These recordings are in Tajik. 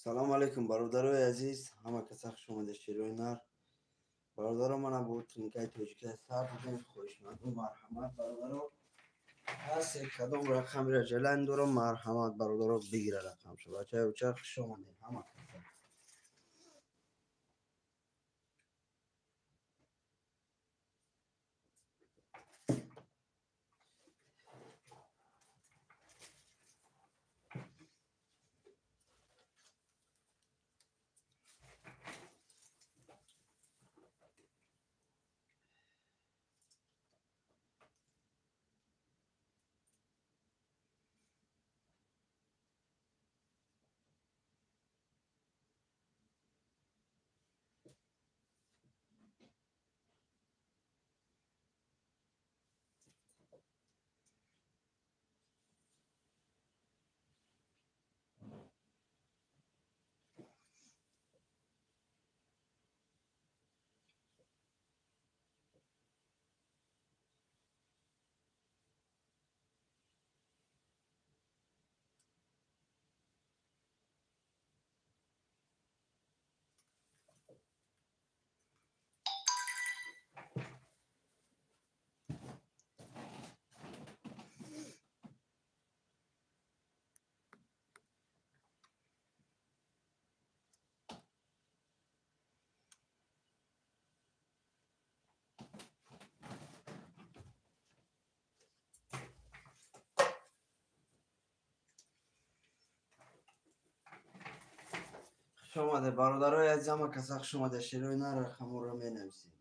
Салому алейкум, бародарои азиз, ҳама каса хуш омада, шерои нар. Бародаро, мана бо тринкаи тоҷикия сар додем, хоҳишманду марҳамат, бародаро. Ҳасе кадом рақамира ҷалан дорам, марҳамат, бародаро, бигира рақамша. Бачаи уча, хуш омадед ҳама каса. Хуш омаде, бародарои азиз, ҳама каса хуш омаде, шерои нар, рақаморо менависем.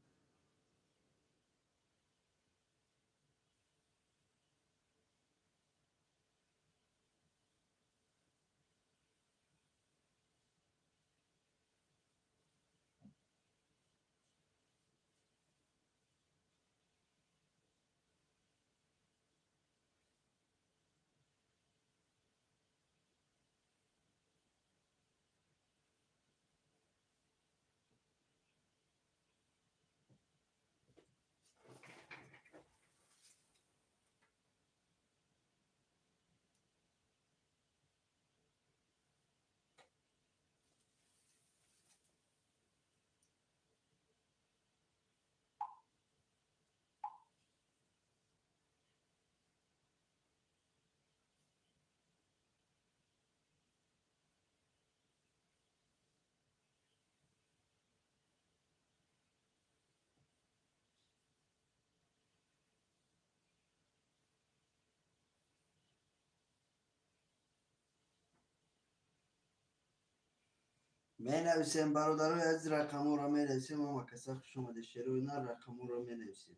Менависем, бародарои азиз, рақаморо менависем, ҳама каса хуш омаде, шерои нар, рақаморо менависем.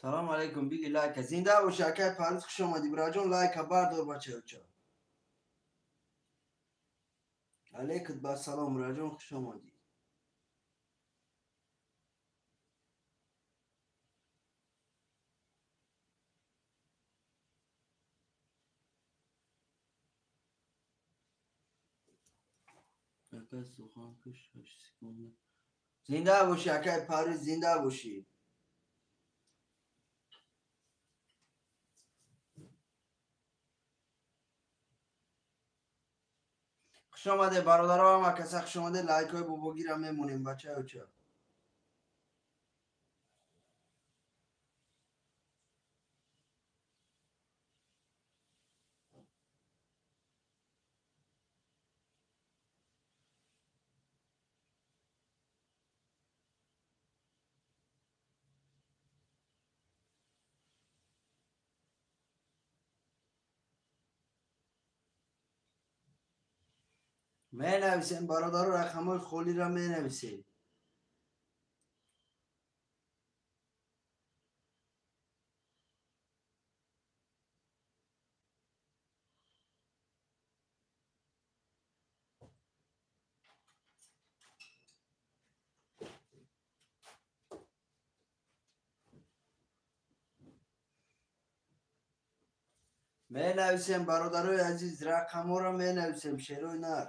Салому алейкум, биги лайка. Зинда боши, акай Парвиз, хуш омадӣ, бираҷон, лайка бардор, бачаюча. Алейкум ба салом, бираҷон, хуш омадӣ. Акай сухан киш 8 секунда. Зинда боши, акай Парвиз, зинда боши. Хуш омаде, бародаро, ҳама каса хуш омаде, лайкҳои бобогира мемонем, бачаюча. Менависем, бародаро, рақамҳои холиро менависем. Менависем, бародарои азиз, рақамҳоро менависем, шерои нар.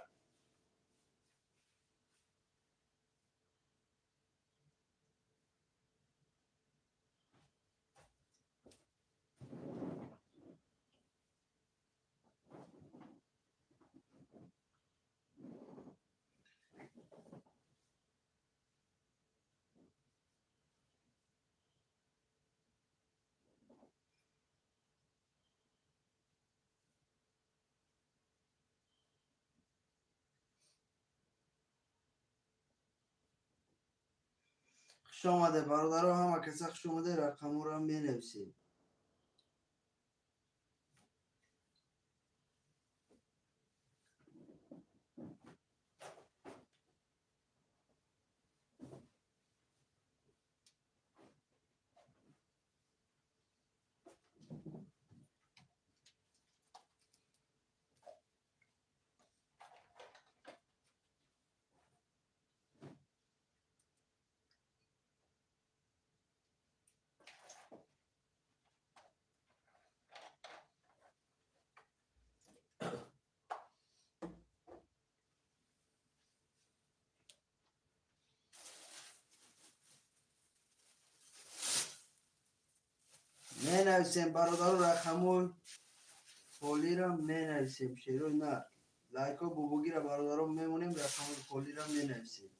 Хуш омаде бародаро, ҳама каса хуш омаде, рақамҳоро менависем. Менависем бародаро, рақамҳои холиро менависем. Шерои нар лайко бобогира бародаро мемонем, рақамҳои холиро менависем.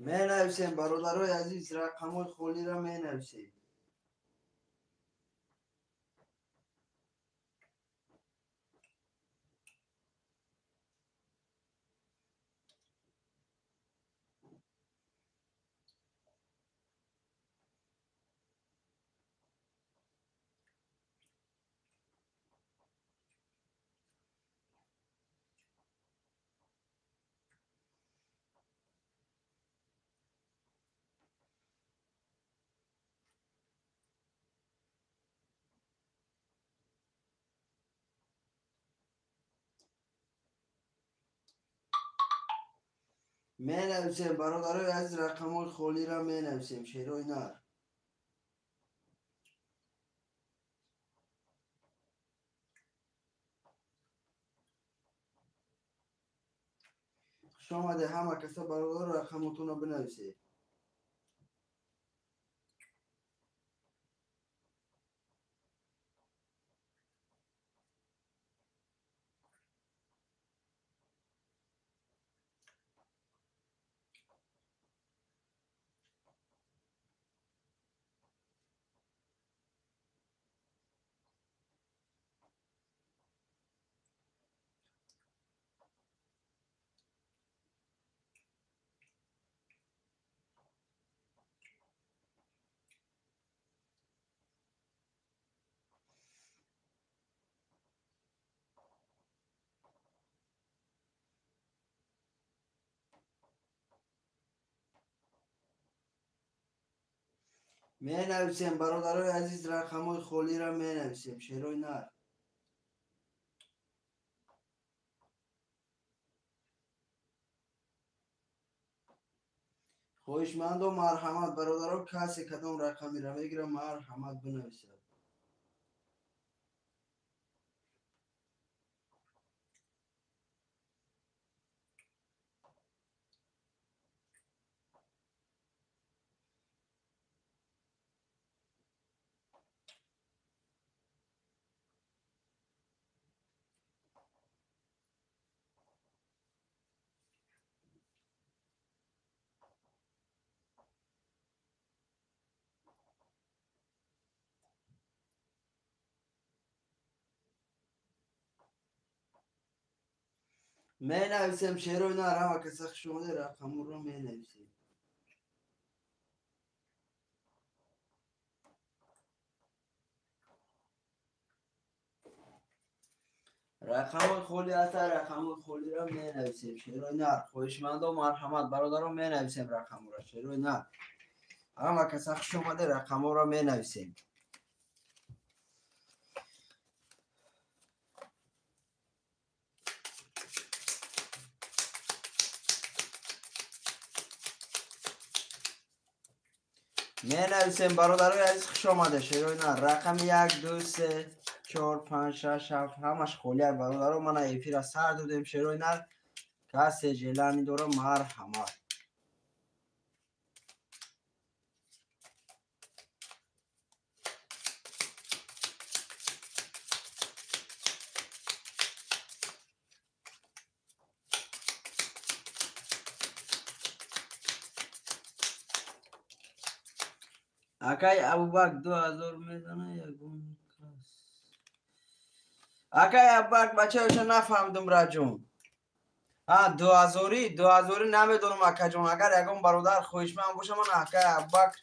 Менависем бародарои азиз, рақамҳои холиро менависем. Менависем бародарои азиз, рақамҳои холиро менависем. Шерои нар хуш омаде ҳама каса бародаро, рақамотонро бинависед. Менависем бародарои азиз, рақамҳои холиро менависем. Шерои нар хоҳишмандо марҳамат бародаро, касе кадом рақамеро мегирад, марҳамат бинависад. Менависем шерои нар, ҳама каса хуш омаде, рақамҳоро менависем. Рақамҳои холи ҳаста, рақамҳои холиро менависем. Шерои нар хоҳишмандо марҳамат бародаро, менависем рақамҳоро. Шерои нар ҳама каса хуш омаде, рақамҳоро менависем. Менависем бародарои азиз, хуш омаде. Шерои нар рақами 1 2 3 4 5 6 7 ҳамаш холия бародаро. Мана эфира сар додем. Шерои нар Касе желание дора, марҳамат. Акай Абубакр 2000 мезана ягон кас. Акай Абубакр, бачаёша нафаҳмидум, раҷон. А 2000, 2000 намедонам, акаҷон. Агар ягон бародар хоҳишманд боша, ман акай Абубакр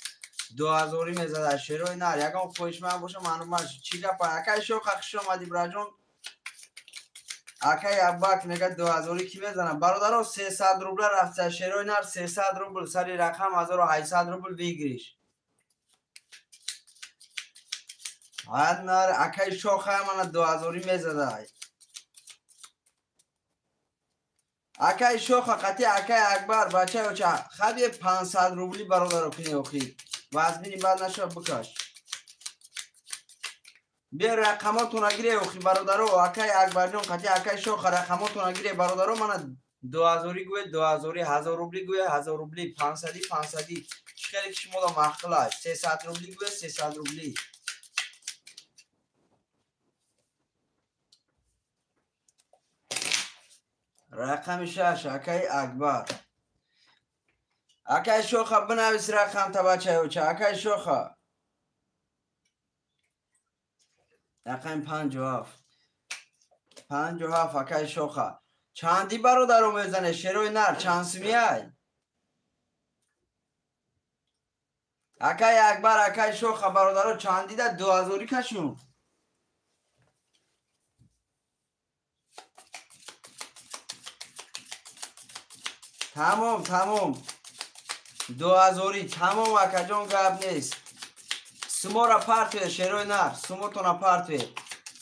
2000 мезада, шерои нар. Ягон хоҳишманд боша, маълумаш чӣ гапа. Акай Шоха, хуш омадӣ, браҷон. Акай Абубакр мега 2000 кӣ мезана? Бародаро, 300 рубла рафта, шерои нар, 300 рубл сари рақам 1800 рубл выигрыш. Нар акай Шоха мана 2000 мезада. Акай Шоха қати акай Акбар, бачаёча, хабе 500 рубли, бародаро, кини охир. Вазмини бад наша, бикаш. Биё рақамотона гире охи, бародаро, акай Акбарҷон қати акай Шоха рақамотона гире, бародаро, мана 2000 гӯе, 2000, 1000 рубли гӯе, 1000 рубли, 500, 500. Чӣ хеле ки шумода маъқул аст. 300 рубли гӯе, 300 рубли. Рақами 6, акай Акбар. Акай Шоха, бинавис рақам та, бачаёча, акай Шоха. Рақами 57. 57, акай Шоха. Чанди, бародаро, мезане, шерои нар, чанд сумияй? Акай Акбар, акай Шоха, бародаро, чандида 2000 кашум? Тамом, тамом. 2000, тамом, акаҷон, гап нест. Сумора партуе, шерои нар, сумотона партуе.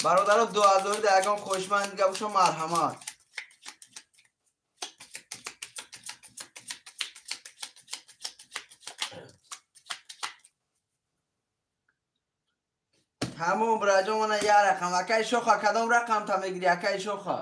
Бародаро, 2000 да ягон хоҳишманд дига боша, марҳамат. Тамом, браҷон, мана як рақам. Акай Шоха, кадом рақам та мегирӣ, акай Шоха?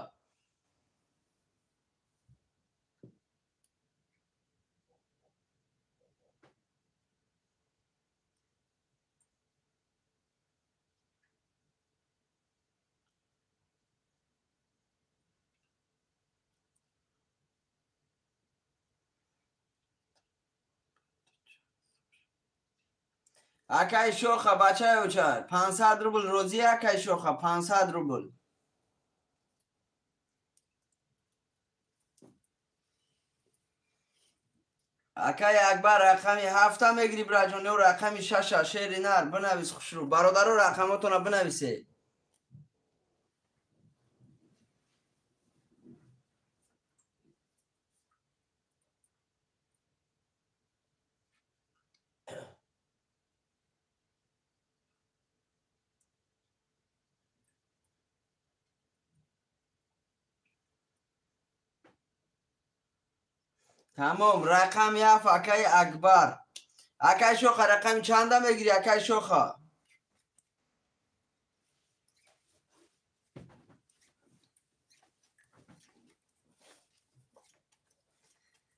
Акай Шоха, бачаёча, 500 рубл розӣ, акай Шоха, 500 рубл. Акай Акбар, рақами 7 мегирӣ, браҷон, ё рақами 6, шери нар, бинавис хушрӯ. Бародаро, рақамотона бинависе. Тамом, рақами 7, акай Акбар. Акай Шоха, рақами чанда мегирӣ, акай Шоха?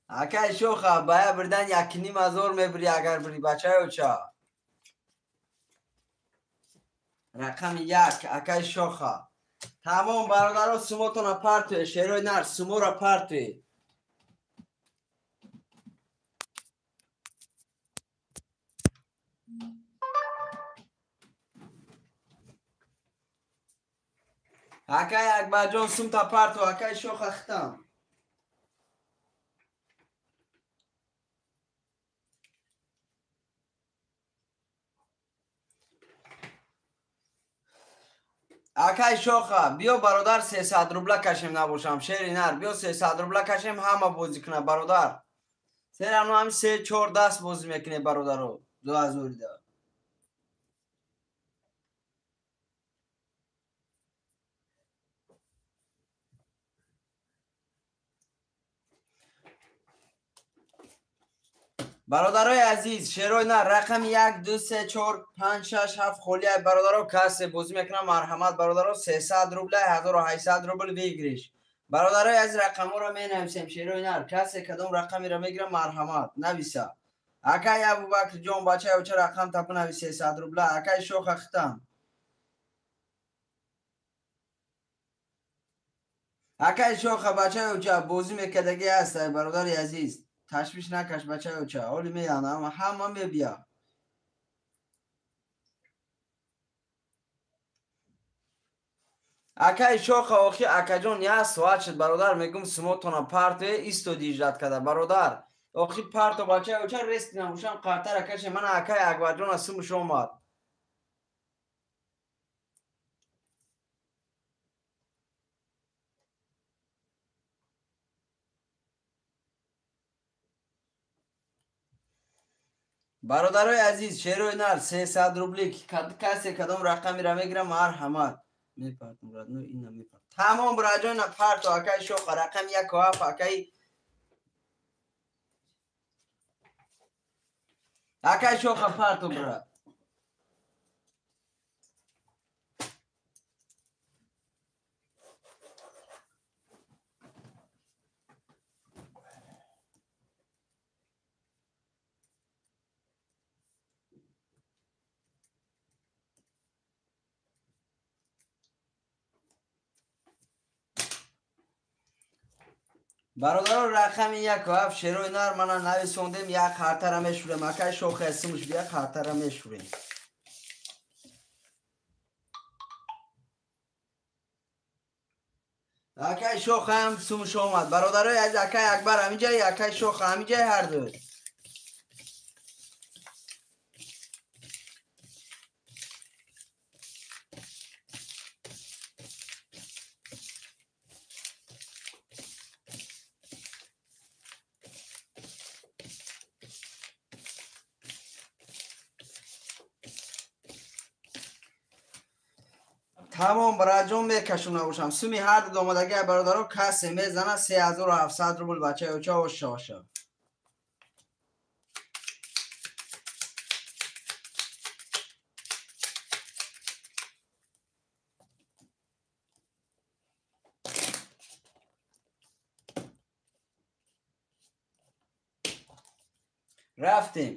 Акай Шоха, бая бирдан 1500 мебирӣ, агар бирӣ, бачаёча. Рақами 1, акай Шоха. Тамом, бародаро, сумотона партуе, шерои нар, сумора партуе. Акай Акбарҷон, сумта парту, акай Шоха, хитам. Акай Шоха, биё, бародар, 300 рубла кашем набошам, шери нар, биё 300 рубла кашем, ҳама бозӣ кунад, бародар. Серано ҳами се чор даст бозӣ мекунем, бародаро, 2000 да. Бародарои азиз, шерои нар, рақами 1, 2, 3, 4, 5, 6, 7 холия, бародаро, касе бозӣ мекунам, марҳамат, бародаро, 300 рубла, 1800 рубл выигрыш. Бародарои аз рақамҳоро менависем, шерои нар. Касе кадом рақамеро мегирам, марҳамат нависа. Акай Абубакр ҷон, бачаи оча рақам тапа нависе 100 рубла. Акай Шоха хитам. Акай Шоха бачаи оча бозӣ мекардагӣ ҳаст, бародари азиз. Ташвиш накаш бачаи оча. Ҳоли меянам, ҳама мебия. Акай Шоха охи акаҷон як соат шуд бародар, мегум сумотона партое истоди ижрат карда бародар. Охи парто бачаи оча рест намушам қартара каше мана акай Акбарҷон аз сумуш омад. Бародарои азиз, шерои нар 300 рубли. Касе кадом рақамеро мегирам, марҳамат. Мепартам родной, ина мепартам. Тамом браҷон, парто акай Шоха рақам 1 ва 7 акай Шоха парто брат. Бародарон рақами 1 ва 7 шерои нар мана нависондем, як қартара мешурем. Акай Шоха сумуш бия қартара мешурем. Акай Шоха ҳам сумуш омад. Бародарои азиз, акай Акбар ҳамиҷай, акай Шоха ҳамиҷай ҳарду. Тамом браҷон мекашум набошам. Суми ҳар ду омадаги бародаро касе мезана 3700 рубл бачаи оча оша оша. Рафтем.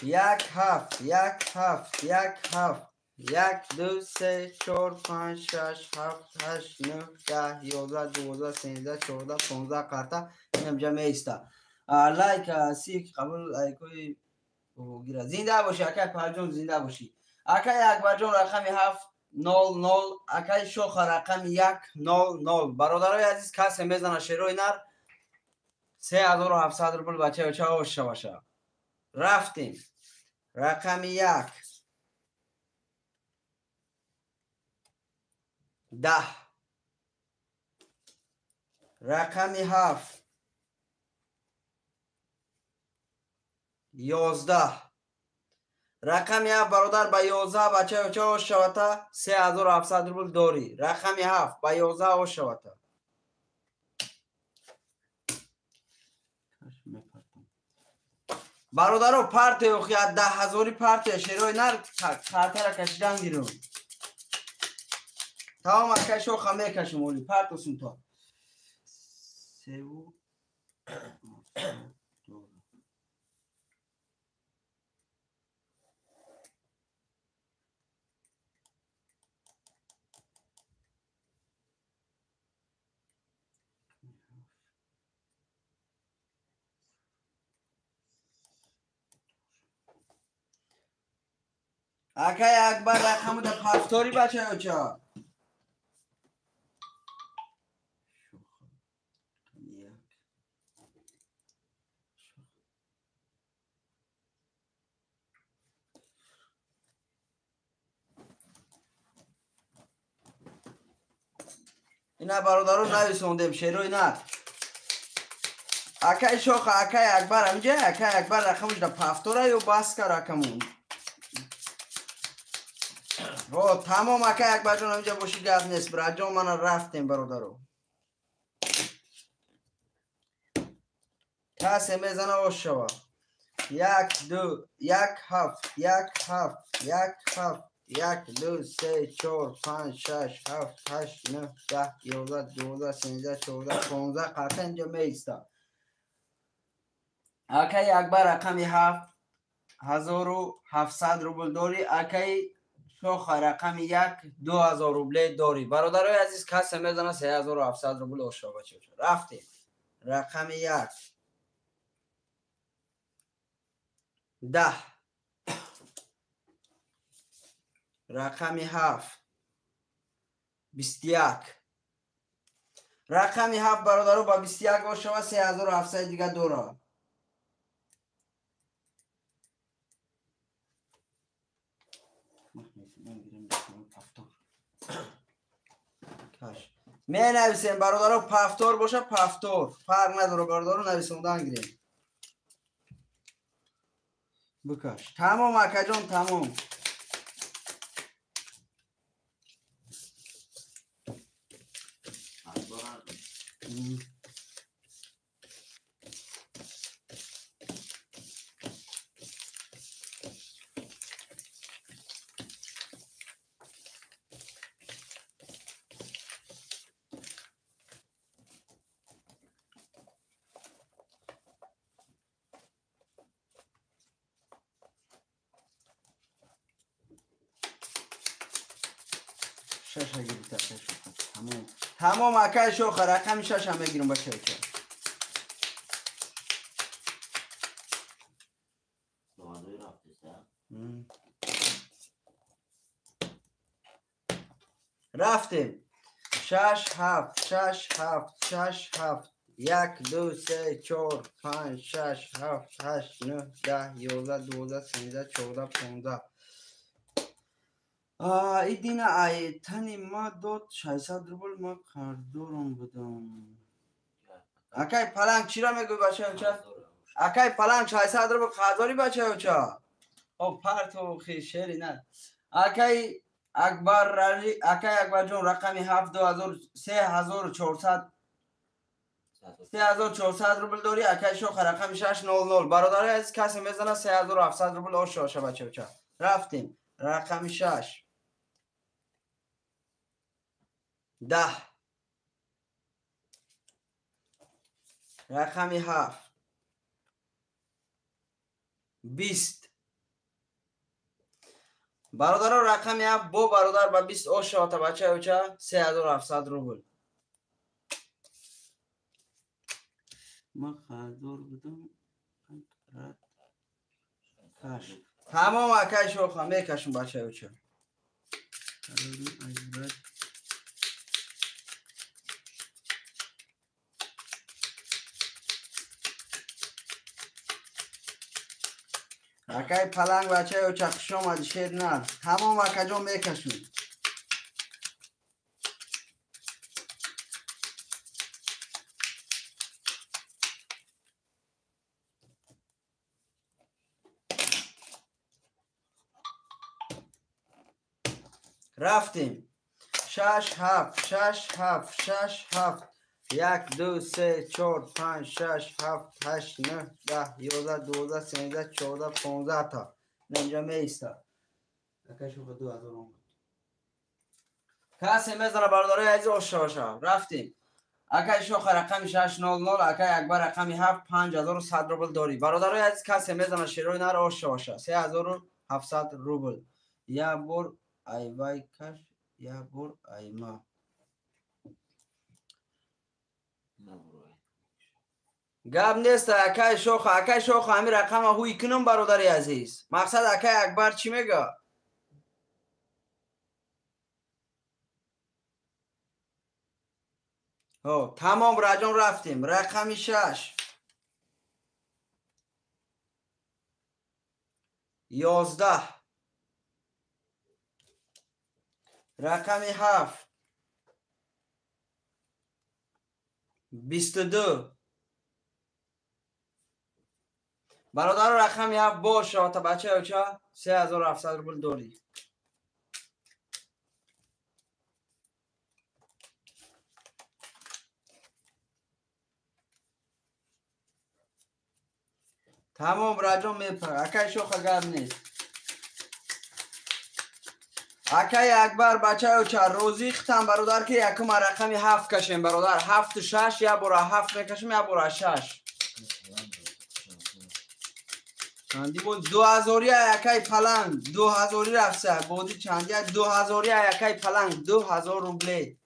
1 7 1 7 1 7 1 2 3 4 5 6 7 8 9 10 11 12 13 14 15 қарта инамҷа меиста. Лайк сик қабул лайкои гира. Зинда бошӣ акай Парҷон, зинда бошӣ. Акай Акбарҷон рақами 7 0 0, акай Шоха рақами 1 0 0. Бародарои азиз, касе мезана шерои нар 3700 рубл бачаи оча оша баша. Рафтем. Рақами 1 10, рақами 7 11, рақами 7 бародар ба 11 бачаи оча ош шавата 3700 рубл дорӣ. Рақами 7 ба 11 ош шавата. Бародаро партия охи аз 10000 партия шерои нар картара кашидан гирум. Тамом акай Шоха мекашум оли парто сумто. 3 Акай Акбар рақаму да пафтори бачаи оча. Ина бародарон нависондем шерои нар. Акай Шоха, акай Акбар ҳамиҷа, акай Акбар рақамуш да пафтора ё баска рақамун. О, тамом акай Акбарҷон ҳамиҷа боши гап нест. Браҷон мана рафтем бародаро. Касе мезана ош шава. 1 2 1 7 1 7 1 7 1 2 3 4 5 6 7 8 9 10 11 12 13 14 15 қата инҷо меиста. Акай Акбар рақами 7 1700 рубл дорӣ. Акай Шоха рақами 1 2000 рубле дорӣ. Бародарои азиз, касе мезана 3700 рубл ошо бачаҳо. Рафтем. Рақами 1 10 рақами 7 21 рақами 7 бародаро ба 21 ошава 3700 дига дора. Менависем бародаро, пафтор боша пафтор, фарқ надора бародаро, нависондан гирем. Бикаш. Тамом акаҷон, тамом. Тамом акай Шоха, рақами 6 ҳам мегирам бачаҳо. Рафтем. 6 7 6 7 6 7 1 2 3 4 5 6 7 8 9 10 11 12 13 14 15. Идина ай тани ма дод 600 рубл ма қарздорам будам. Акай Паланг чира мегӯй бачаёча? Акай Паланг 600 рубл қарздори бачаёча? О парту хи шери на. Акай Акбар, акай Акбарҷон рақами 7 3400 3400 рубл дорӣ. Акай Шоха рақами 6 00. Бародари азиз, касе мезана 3700 рубл ошоша бачаёча. Рафтем. Рақами 6 10 рақами 7 20. Бародаро, рақами 7 бо бародар ба 20 ошота бачаёча 3700 рубл. Ма қарздор будам. Тамом акай Шоха, мекашам бачаёча. Акай Паланг бачаёча, хуш омадӣ, шер нар. Тамом акаҷон, мекашам. Рафтем. 6 7 6 7 6 7 1 2 3 4 5 6 7 8 9 10 11 12 13 14 15 та. Инҷа меиста. Акай Шоха 2000 омад. Касе мезана бародарои азиз, ошоша. Рафтем. Акай Шоха рақами 6 00, акай Акбар рақами 7 5100 рубл дорӣ. Бародарои азиз, касе мезана шерои нар ошоша. 3700 рубл. Я бор айвай каш, я бор айма. Гап нест акай Шоха, акай Шоха ҳамин рақама ҳуй кунам бародари азиз. Мақсад акай Акбар чӣ мега? Тамом раҷон, рафтем. Рақами 6 11 рақами 7 22. Бародаро, рақами 7 боша та бачаёча 3700 рубл дорӣ. Тамом раҷон, мепара. Акай Шоха, гап нест. Акай Акбар бачаюча розӣ хитам бародар ки якум рақами 7 кашем бародар. 7 6 я бора 7 мекашем я бора 6. Чанди буд 2000 якай паланг 2000 рафса боди чанди 2000 якай паланг 2000 рублей.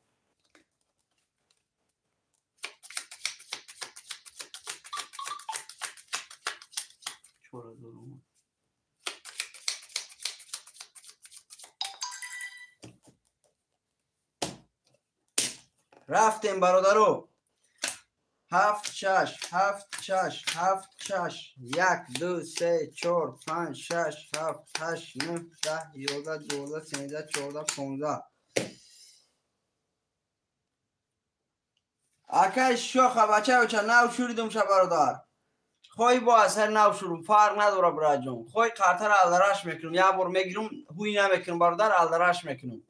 Рафтем бародаро. 7 6 7 6 7 6 1 2 3 4 5 6 7 8 9 10 11 12 13 14 15. Акай шоха бачаюча нав шуридум ша бародар. Хой бо асар нав шурум фарқ надора браҷон. Хой қартара алдараш мекунум. Як бор мегирум ҳуй намекунум бародар алдараш мекунум.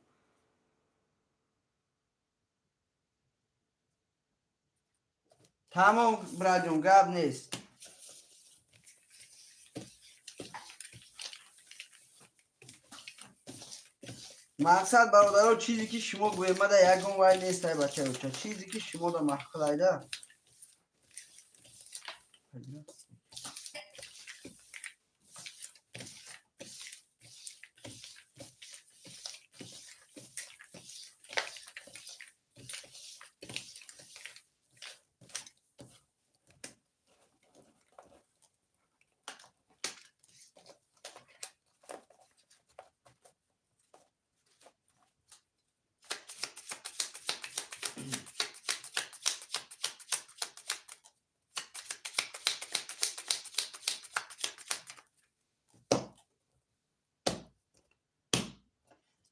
Тамом браҷон гап нест. Мақсад бародаро чизе ки шумо гӯемада ягон вай нест ай бачаюча. Чизе ки шумо да маҳқул айда.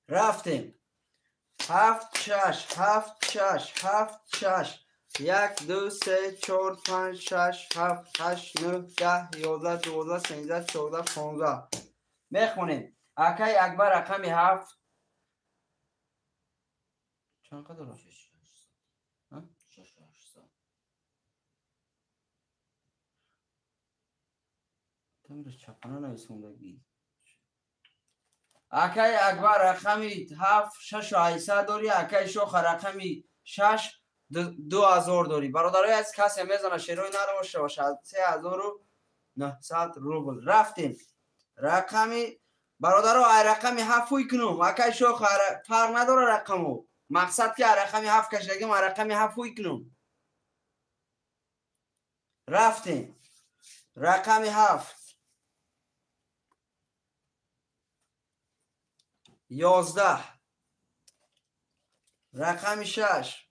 Рафтем. 7 6 7 6 7 6 1 2 3 4 5 6 7 8 9 10 11 12 13 14 15. Мехонем. Акай Акбар рақами 7 чанд қадр? 6 8. Тамра чапана нависондагӣ. Акай Акбар рақами 7 6 800 дорӣ, акай Шоха рақами 6 2000 дорӣ. Бародарои аз касе мезана шерои нар бошад 3900 рубл. Рафтем. Рақами бародаро ай рақами 7 ҳуй кунум. Акай Шоха фарқ надора рақаму. Мақсад ки ай рақами 7 кашидагим, ай рақами 7 ҳуй кунум. Рафтем. Рақами 7 11 рақами 6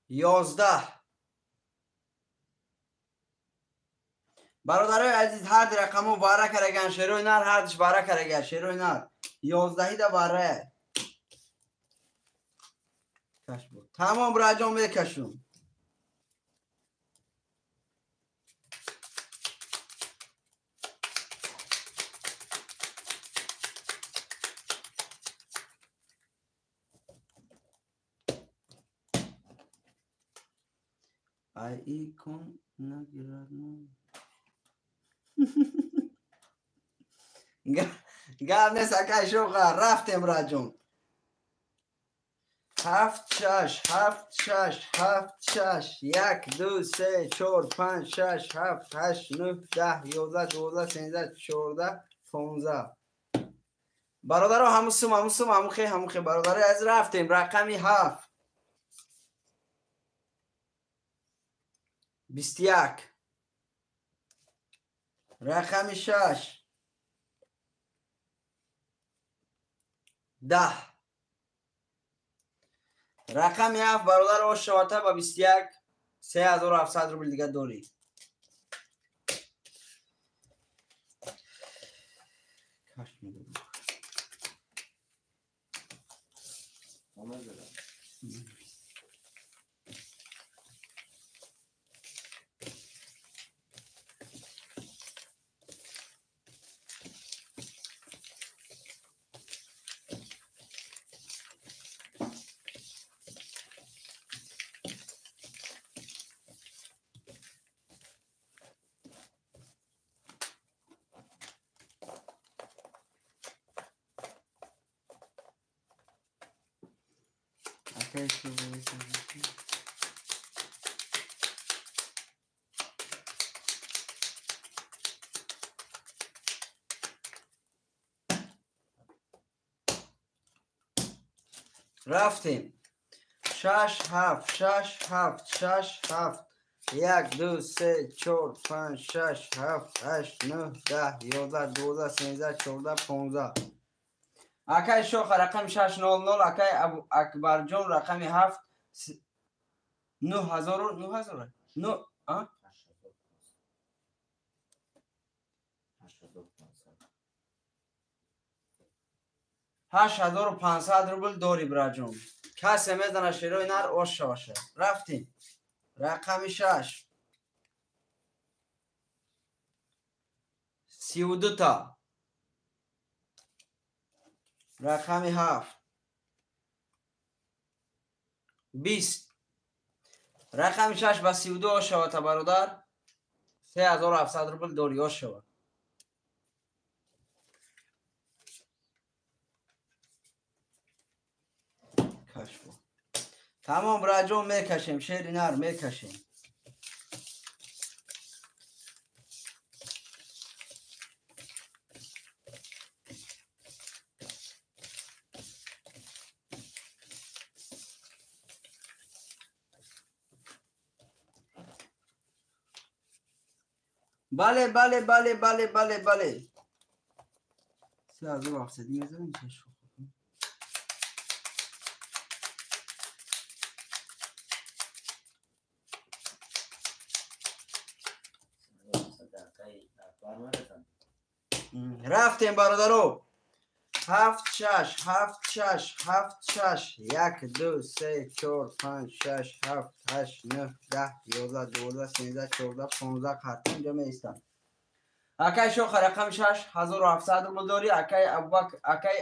11. Бародарои азиз ҳар рақаму бара караган шерои нар ҳардиш бара караган шерои нар 11 да бара. Тамом браҷон мекашум. Ай икон нагирад. Гап нест акай Шоха. Рафтем браҷон. 7 6 7 6 7 6 1 2 3 4 5 6 7 8 9 10 11 12 13 14 15. Бародаро ҳаму сум ҳаму сум ҳаму хе ҳаму хе бародаро аз рафтем рақами 7 21 рақами 6 10 рақами 7 бародар ошавата ба 21 3700 рубл дига дорӣ. Акай рафтем. 6 7 6 7 6 7 1 2 3 4 5 6 7 8 9 10 11 12 13 14 15. Акай Шоха рақами 600, акай Акбарҷон рақами 7 9000 9000 9 а 8500 рубл дори браҷон. Касе мезана шерои нар ош шаваша. Рафтем. Рақами 6 32 та. Рақами 7 20. Рақами 6 ба 32 ош шавата бародар. 3700 рубл дори ош шавад. Тамом браҷон, мекашем шери нар мекашем. Бале бале бале бале бале бале. 3700 мезанем чашм. Рафтем бародаро. 7 6 7 6 7 6 1 2 3 4 5 6 7 8 9 10 11 12 13 14 15 хатм ҷо меистам. Акай Шоха рақами 6 1700 рубл дори. Акай Абубакр, акай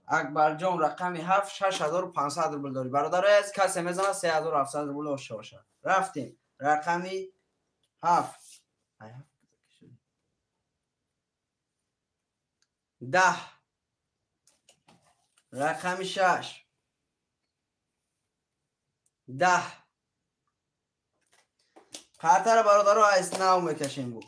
Акбарҷон рақами 7 6500 рубл дори. Бародарои азиз, касе мезана 3700 рубл ош шаваша. Рафтем. Рақами 7 10. Рақами 6 10. Қартара бародаро аз нав мекашем бу.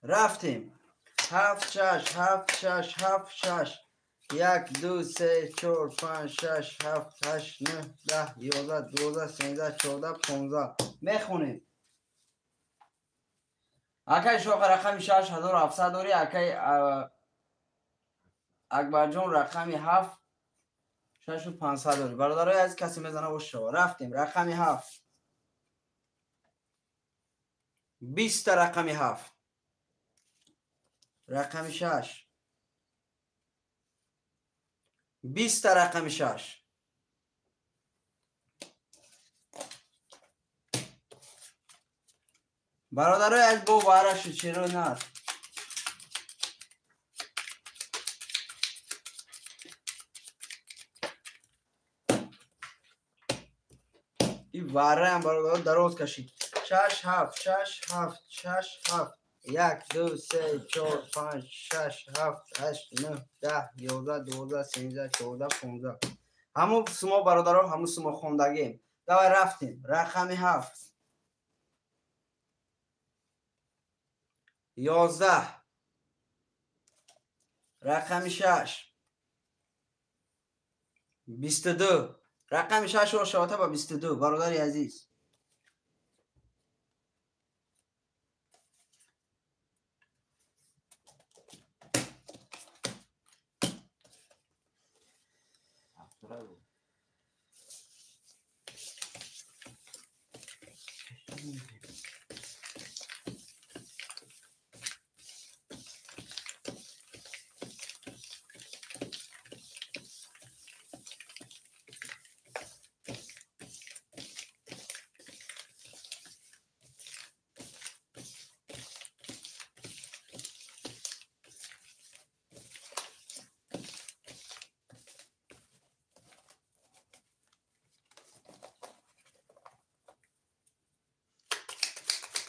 Рафтем. 7 6 7 6 7 6 1 2 3 4 5 6 7 8 9 10 11 12 13 14 15. Мехонем. Акай Шоха рақами 6700 дори. Акай Акбарҷон рақами 7 6500 дори. Бародарои азиз, касе мезана ош шава. Рафтем. Рақами 7 20 рақами 7 рақами 6 20 рақами 6. Бародарои азиз, бо бара шуд шерои нар. И вараам бародаро дароз кашид. 6 7 6 7 6 7 1 2 3 4 5 6 7 8 9 10 11 12 13 14 15. Ҳамун сумо бародаро, ҳамун сумо хондагем. Давай рафтем. Рақами 7 11. Рақами 6 22. Рақами 6 ошавата ба 22 бародари азиз.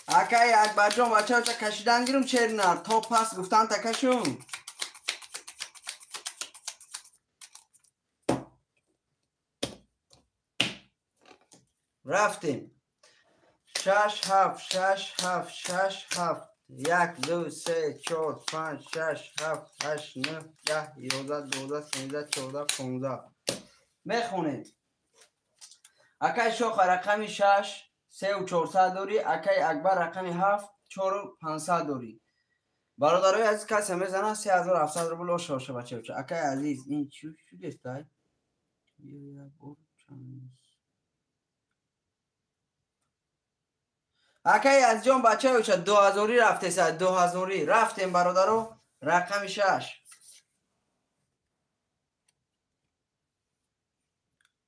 Акай Акбарҷон бачаоча кашидан гирум чернар то пас гуфтан такашум. Рафтем. 6 7 6 7 6 7 1 2 3 4 5 6 7 8 9 10 11 12 13 14 15. Мехонем. Акай Шоха рақами 6 3400 дорӣ, акай Акбар рақами 7 4500 дорӣ. Бародарои азиз, касе мезана 3700 рубл оша бачаоча. Акай азиз, ин чӣ шудестай? Акай азизҷон бачаоча 2000 рафтеса, 2000 рафтем бародаро, рақами 6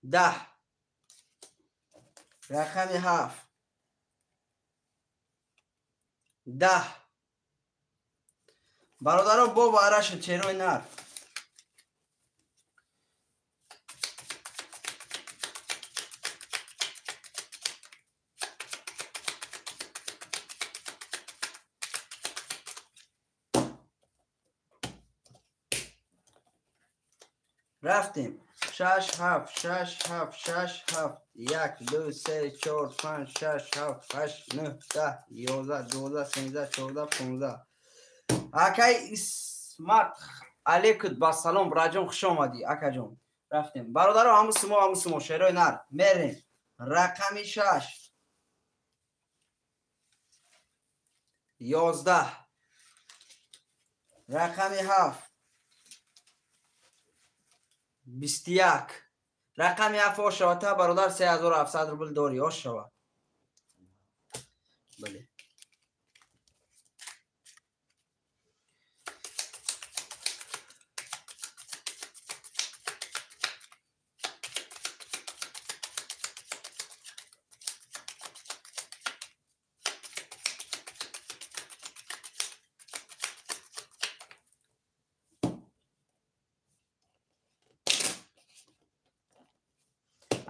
10 рақами 7 10. Бародаро бо бараша черои нар. Рафтем. 6 7 6 7 6 7 1 2 3 4 5 6 7 8 9 10 11 12 13 14 15. Акай Исмат алейкум ба салом, браҷон, хуш омадӣ акаҷон. Рафтем бародаро, ҳаму сумо, ҳаму сумо шерои нар мерем. Рақами 6 11 рақами 7 21 рақами 7 ошава та бародар 3700 рубл дорӣ ошава. Бале.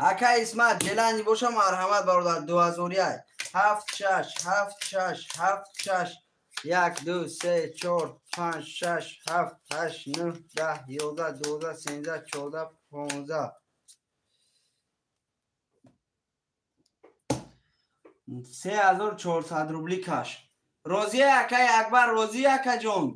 Акай Исмат ҷелани боша, марҳамат бародар, 2000 7 6 7 6 7 6 1 2 3 4 5 6 7 8 9 10 11 12 13 14 15. 3400 рубли каш. Розия акай Акбар, розия акаҷон.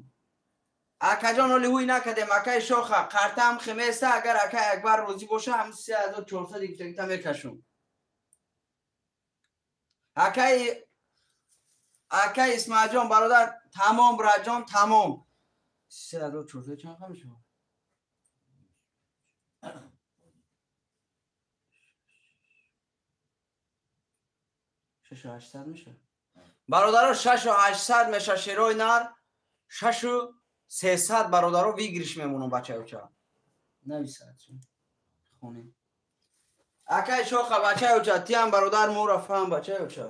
Акаҷон оли ҳуй накардем, акай Шоха қартам хеместа, агар акай Акбар розӣ боша, ҳам 3400 гифтагита мекашум. Акай Исмаилҷон бародар, тамом браҷон, тамом. 3400 чанд қа мешавад? 6800 мешавад. Бародаро 6800 меша шерои нар, 6300 бародаро выигрыш мемонам бачаюча. Нависад хонем. Акай Шоха бачаюча, тиам бародар мора фаҳм бачаюча.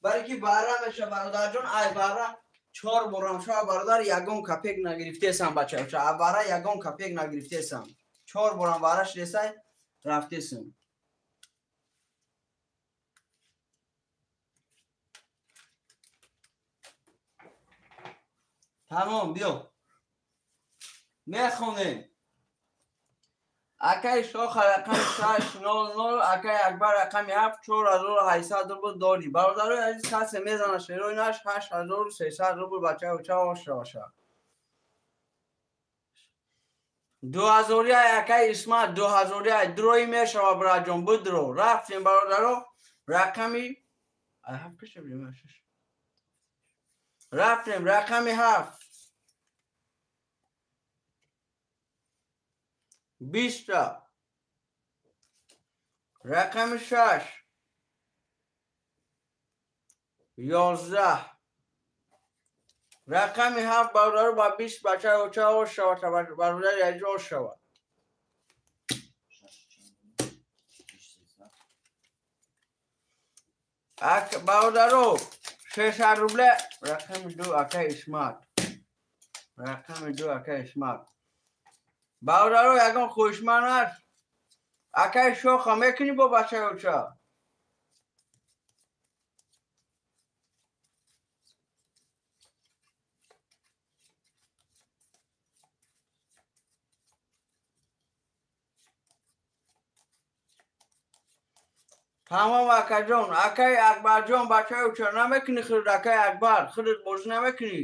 Барои ки бара меша бародарҷон, ай бара 4 борам шава бародар ягон капек нагирифтесам бачаюча. А бара ягон капек нагирифтесам. 4 борам бара шидесай рафтесам. Тамом, биё. Мехонем. Акай Шоха рақами 600, акай Акбар рақами 7 4800 рубл дорӣ. Бародарои азиз, касе мезана шерои наш 8300 рубл бачаюча ошаваша. 2000 акай Исмат, 2000 дрои мешава браҷон, бидро. Рафтем бародаро, рақами 7 каша бирем 6. Рафтем рақами 7 20 рақами 6 11 рақами 7 бародаро ба 20 бачаюча ошава, бародари азиз ошава. Бародаро 600 рубля рақами 2 акай Исмат. Рақами 2 акай Исмат. Бародаро ягон хоҳишманд аст? Акай Шоха мекунӣ бо бачаюча? Тамом акаҷон, акаи Акбарҷон, бачаи уча намекунӣ худат, акаи Акбар, худат бозӣ намекунӣ.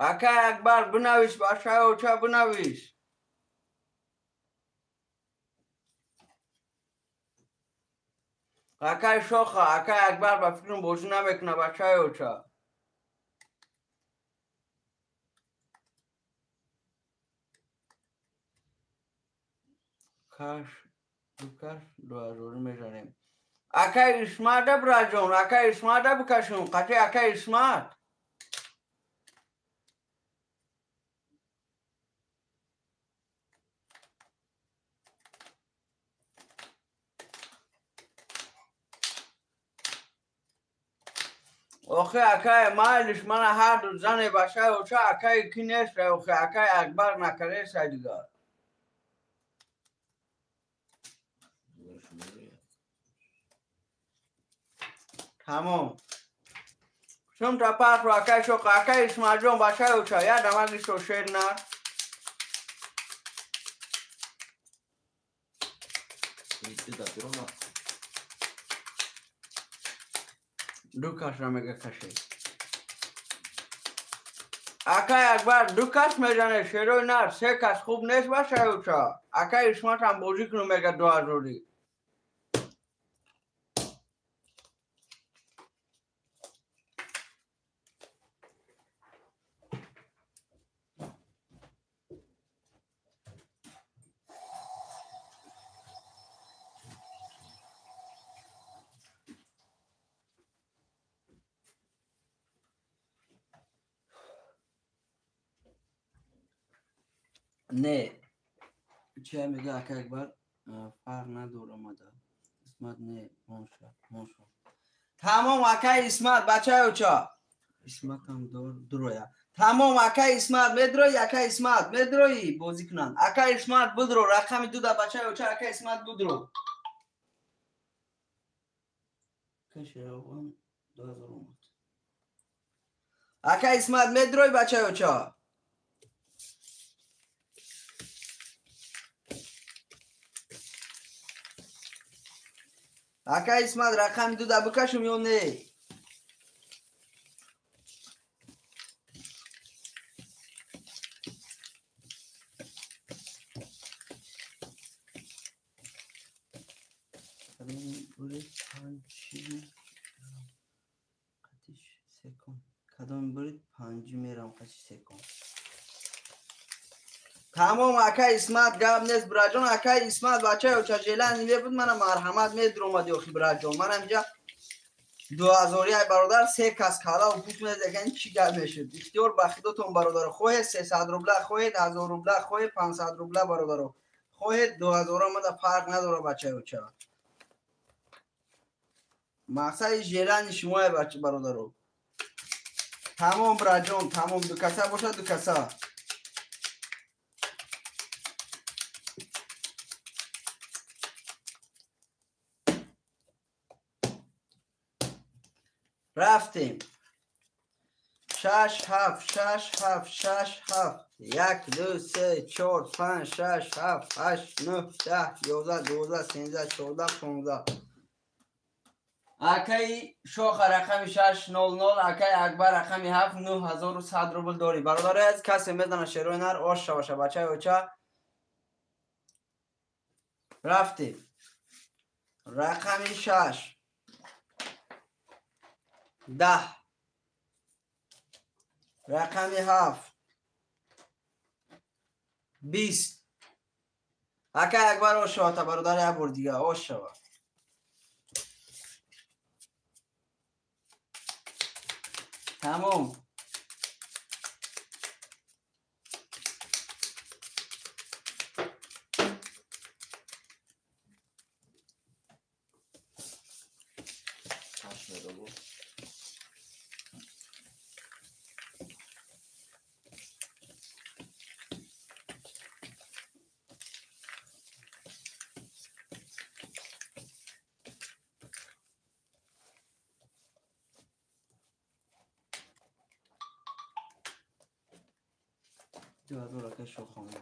Акаи Акбар бинавис, бачаи оча бинавис. Акаи Шоха, акаи Акбар ба фикрам бозӣ намекунад, бачаи оча. Каш, дукаш, 2000 мезанем. Акаи Исмата браҷон, акаи Исмата бикашем, қати акаи Исмат. Охе акаи майлиш мана ҳарду зане бачаи оча акаи ки нест, охе акаи Акбар накареса дигар. Тамом. Шум та пасро акаи Шоқа, акаи Исмаилҷон, бачаи оча, я дамаги шошер на. Дукашра мега каше. Акаи Акбар дукаш мезане шерои нар, се кас хуб нест бачаи оча. Акаи Исматам бозӣ кунум мега 2000. Не, чия мега акаи Акбар, фарқ надор омада. Исмат не, монша, монша. Тамом акаи Исмат, бачаи оча. Исматам дор дуроя. Тамом акаи Исмат, медрои акаи Исмат, медрои бозӣ кунанд. Акаи Исмат будро, рақами 2 да бачаи оча, акаи Исмат будро. Каширавон 2000 омад. Акаи Исмат медрои бачаи оча. Акаи Исмат рақами 2 да бикашум ё не? Кадом бурид панҷи мерам қачи секун. Тамом акаи Исмат гап нест браҷон, акаи Исмат бачаи оча желани мебуд мана марҳамат медуромади охи браҷон. Мана инҷа 2000 ай бародар се кас калав пуш мезаган чӣ гап мешуд. Ихтиёр ба худотон бародаро, хоҳед 300 рубла, хоҳед 1000 рубла, хоҳед 500 рубла бародаро, хоҳед 2000 омада фарқ надора бачаи оча. Мақсади желани шумое бача бародаро. Тамом браҷон, тамом ду каса бошад ду каса. Рафтем. 6 7 6 7 6 7 1 2 3 4 5 6 7 8 9 10 11 12 13 14 15. Акаи Шоха рақами 600, акаи Акбар рақами 7 9100 рубл дорӣ. Бародари аз касе медана шерои нар ош шаваша бачаи оча. Рафтем. Рақами 6 10 рақами 7 20. Акаи Акбар ош шава та бародари як бор дига ош шава. Тамом. 2000 акай шоха омад.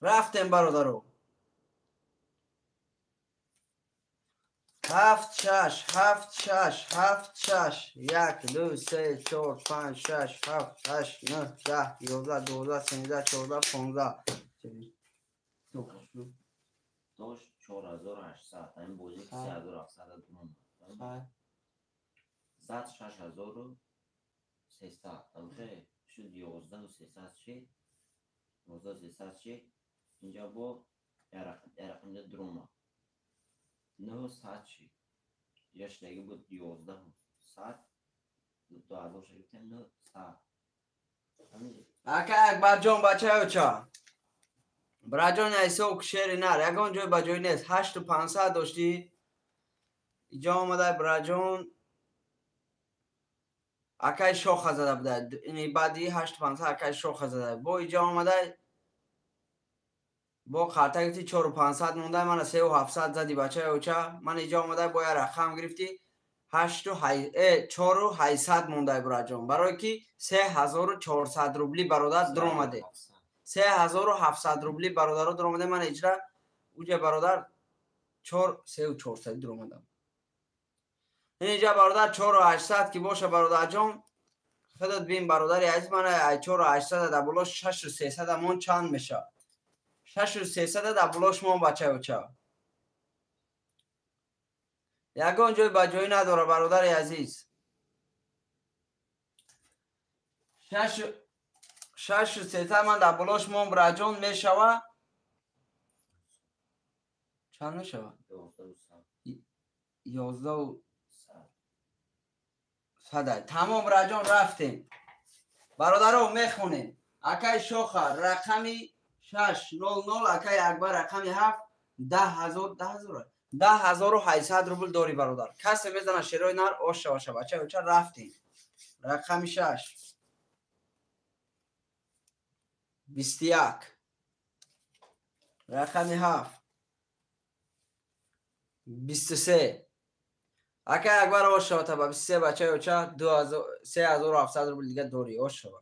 Рафтем бародаро. 7 6 7 6 7 6 1 2 3 4 5 6 7 8 9 10 11 12 13 14 15. Дош 4800, ҳамин бозӣ 3700 дуром. Зад 6300, тамоше шуд 11300 шид. 11300 шид. Инҷа бо ярақимда дурома. 900 шид. Яшдаги буд 1100. 2000 шид, 900. Ака Акбарҷон бачаёча. Браҷон айсо шери нар, ягон ҷой ба ҷой нест. 8500 доштӣ. Иҷо омада браҷон акай шоха зада буда. Ини баъди 8500 акай шоха зада. Бо иҷо омада бо қарта гирифти 4500 монда, мана 3700 зади бачаёча. Ман иҷо омада бо як рақам гирифти 4800 монда браҷон. Барое ки 3400 рубли бародар дуромаде. 3700 рубли бародаро дуромаде. Ман иҷра уҷа бародар 3400 дуромадам. Инҷа бародар 4800 ки боша бародарҷон, худат бин бародари азиз, мана 4800 дар боло 6300 мон чанд меша? 6300 дар болош мон бачаёча. Ягон ҷой ба ҷой надора бародари азиз. 6300 ман дар болош мон браҷон мешава. Чанд мешава? 11 садай. Тамом браҷон рафтем. Бародаро мехонем. Акай шоха рақами 600, акай Акбар рақами 7, 10800 рубл дори бародар. Касе мезана шерои нар ош шава бачаёча рафтем. Рақами 6 21, рақами 7 23. Акай Акбар ош шава та ба 23 бачаёча 3700 рубл дига дори ош шава.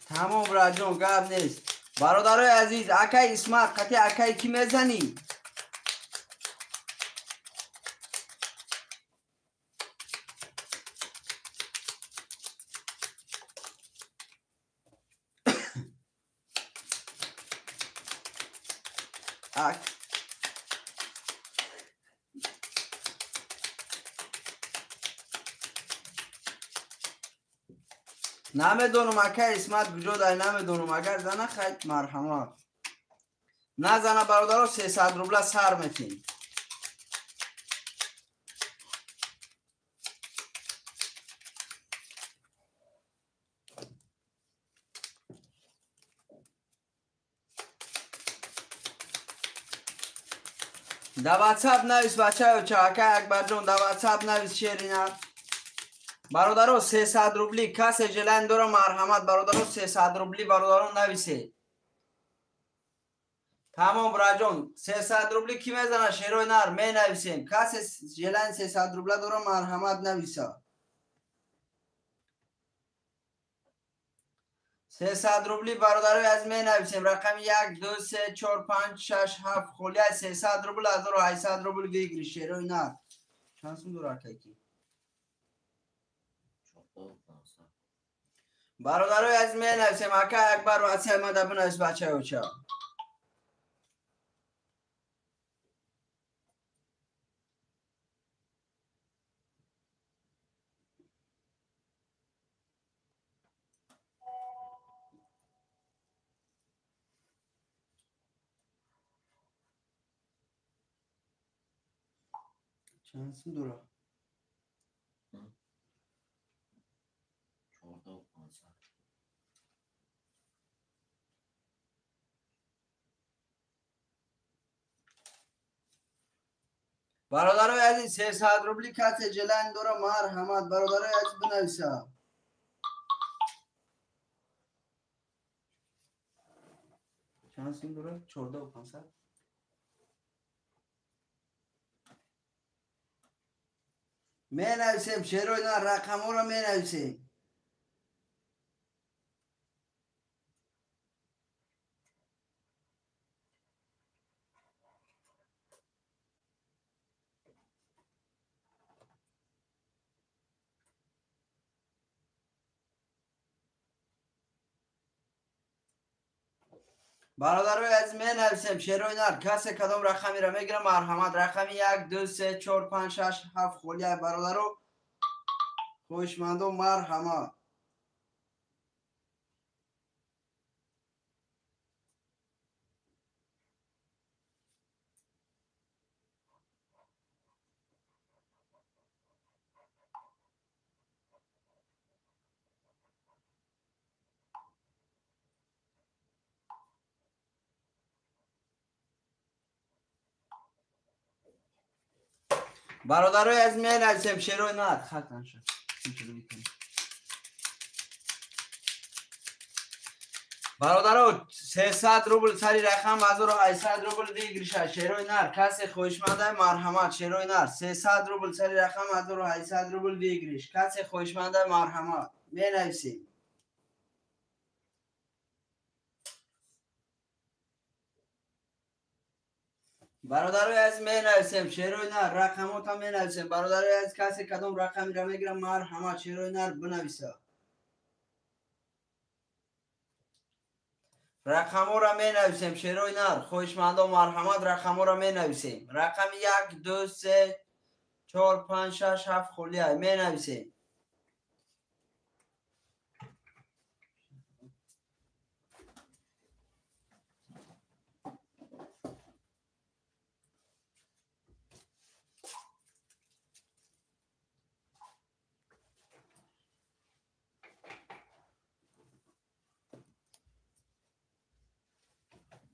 Тамом браҷон гап нест. Бародарои азиз, акай Исмат қати акай ки мезанӣ? Намедонам акай Исмат куҷо дай, намедонам. Агар зана хайд марҳамат. Назана бародаро 300 рубла сар метим. Да ватсап навис бачаёча, акай Акбарҷон, да ватсап навис шерина. Бародаро 300 рубли касе желан дора марҳамат бародаро 300 рубли бародаро нависе. Тамом браҷон 300 рубли ки мезана шерои нар менависем. Касе желан 300 рубла дора марҳамат нависа. 300 рубли бародарои аз менависем. Рақами 1 2 3 4 5 6 7 холия 300 рубл 1800 рубл выигрыш шерои нар. Чанд сум дора акайки? Бародарои аз менависем. Акай Акбар ватсап мада бинавис бачаёча. Чанд сум дора? 500. Бародарои азиз, 300 рубли касе желание дора, марҳамат, бародарои азиз, бинависа. Чанд сум дора? 14 500. Менависем, шерои нар, рақамҳоро менависем. Бародарои азиз, менависем, шерои нар, касе кадом рақамеро мегирам, марҳамат. Рақами як, ду, се, чор, панҷ, шаш, ҳафт холия, бародаро, хоҳишмандо, марҳамат. Бародарои азиз, менависем, шерои нар. Хатанша. Бародаро, 300 рубл сари рақам, 1800 рубл выигрыш а. Шерои нар, касе хоҳишманда, марҳамат, шерои нар. 300 рубл сари рақам, 1800 рубл выигрыш. Касе хоҳишманда, марҳамат. Менависем. Бародарои азиз, менависем, шерои нар, рақамота менависем. Бародарои азиз, касе кадом рақамеро мегирам, марҳамат, шерои нар, бинависа. Рақамҳоро менависем, шерои нар, хоҳишмандо, марҳамат, рақамҳоро менависем. Рақами як, ду, се, чор, панҷ, шаш, ҳафт холия, менависем.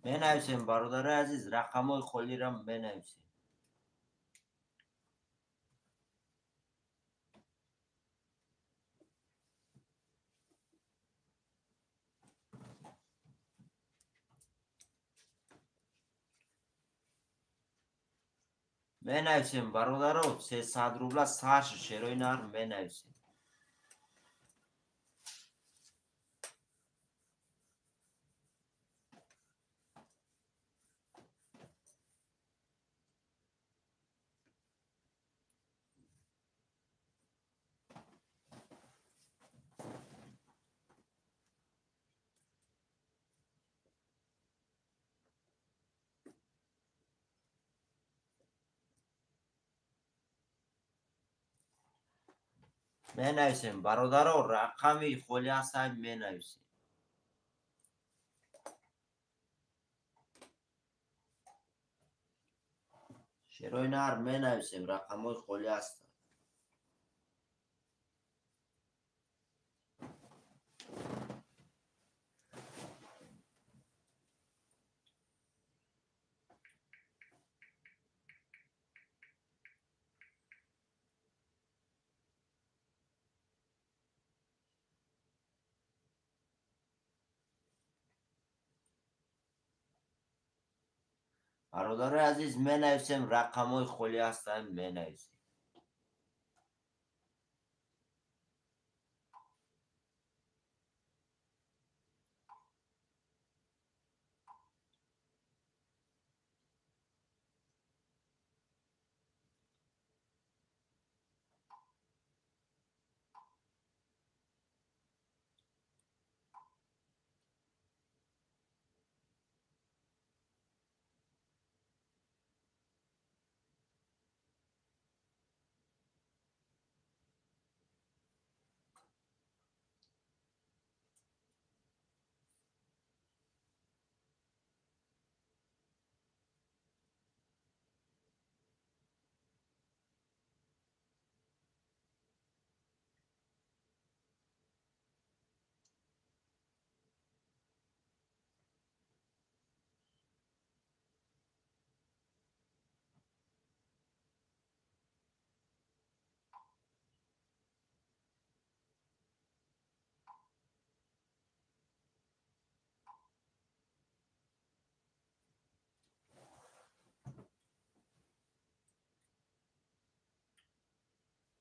Менависем, бародарои азиз, рақамҳои холиро менависем. Менависем, бародаро, 300 рубла сар шуд, шерои нар, менависем. Менависем, бародаро, рақами холи ҳастанд, менависем. Шерои нар, менависем, рақамҳои холӣ ҳастанд. Бародарои азиз, менависем, рақамҳои холӣ ҳастанд, менависем.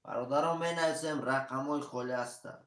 Бародарон, менависем, рақамҳои холӣ ҳастанд.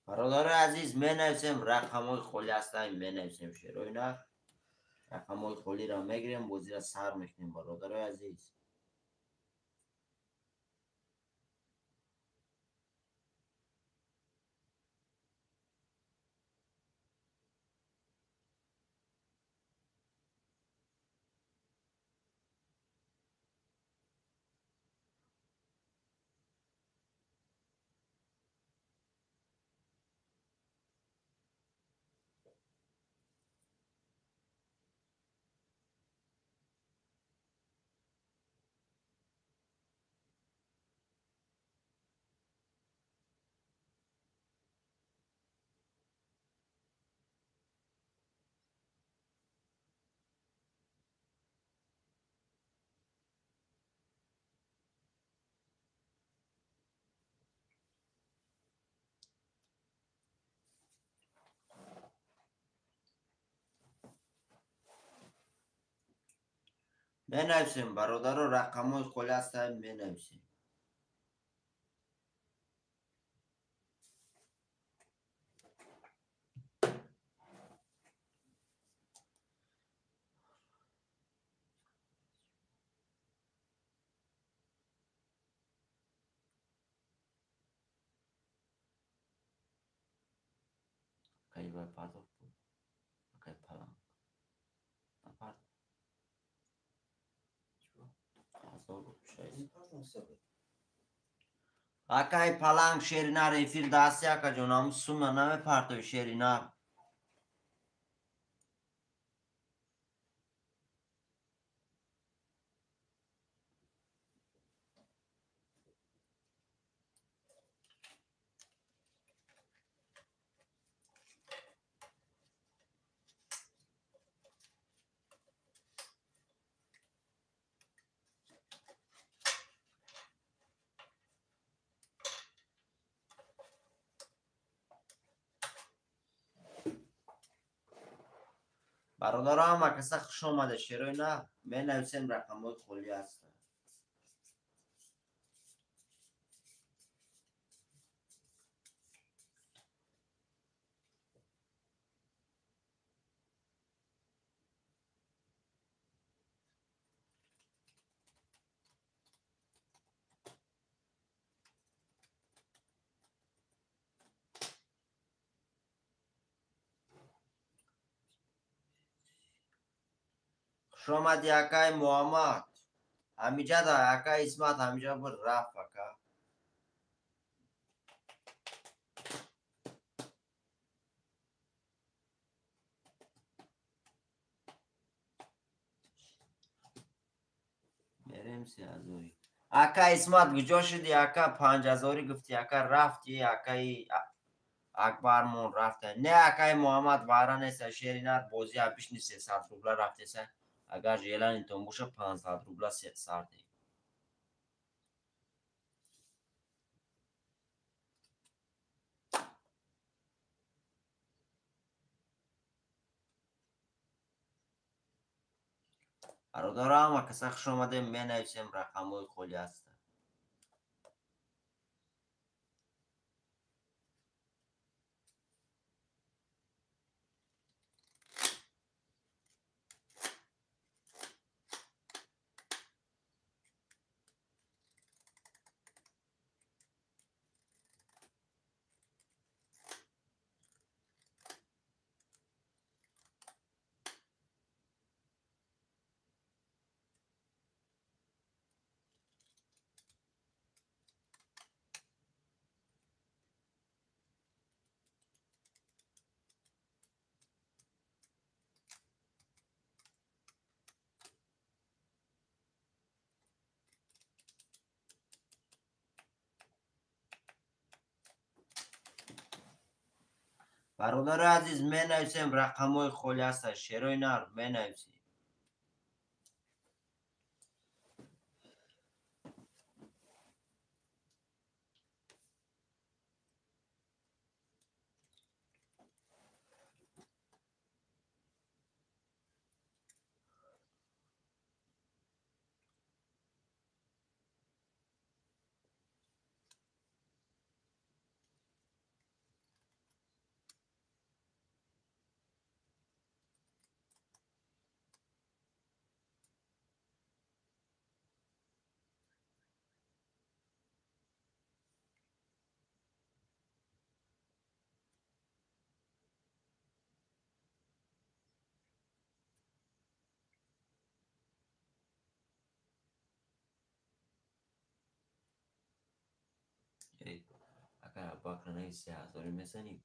Бародари азиз, менависем, рақамҳои холӣ ҳастанд, менависем, шерои нар. Рақамҳои холиро мегирем, бозиро сар мекунем, бародари азиз. Менависем, бародаро, рақамҳои холӣ ҳастанд, менависем. Акай вай пардохт буд, акай паланг напардохт. Акай паланг шеринар эфир дасти, акаҷон, ҳамун сума намепартои шеринар. Бародаро, ҳама каса хуш омада, шерои на. Менависем, рақамҳои холӣ ҳастанд. Хуш омадӣ, акай Муҳаммад. Ҳамиҷада акай Исмат, ҳамиҷа буд, рафт ака. Мерем 3000. Ака Исмат, куҷо шудӣ, ака? 5000 гуфтӣ, ака, рафтӣ, акаи Акбармон рафта. Не, акаи Муҳаммад вара неста, шеринар бозӣ абишни 300 рубла рафтеса. Агар желанитон боша, 500 рубла сар диҳем. Бародаро, ҳама каса хуш омадем, менависем, рақамҳои холӣ ҳастанд. Бародари азиз, менависем рақамҳои холи ҳастанд. Шерои нар менависем. Ака бакра нависи ҳазорӣ мезанӣ?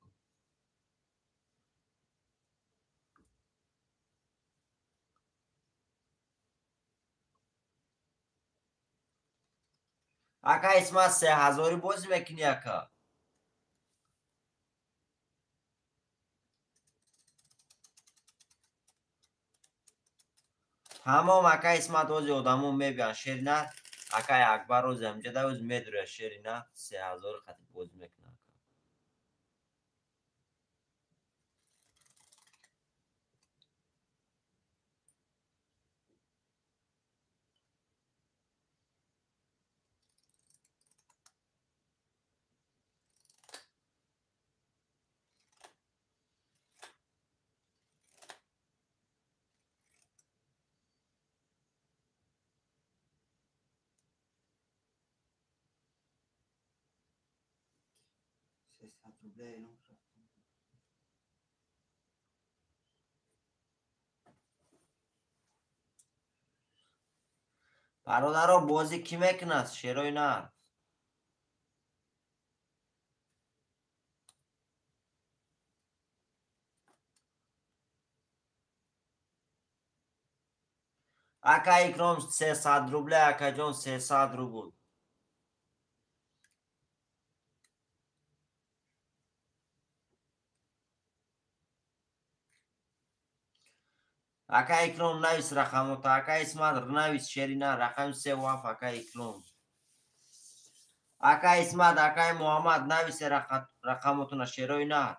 Ака Исмат, 3000 бозӣ мекунӣ ака? Тамом ака Исмат, ози одамо мебиён шери нар. Акай Акбар ози ҳамҷада оз медуря шери нар 3000 қати бозӣ мекунад. Бародаро, бозӣ кӣ мекунад? Шерои нар. Ака Икром 300 рубля, акаҷон 300 рубл. Ака Икром навис рақамота, ака Исмат навис шерина, рақами 37 ака Икром. Ака Исмат, акаи Муҳаммад нависе рақамотуна шерои нар.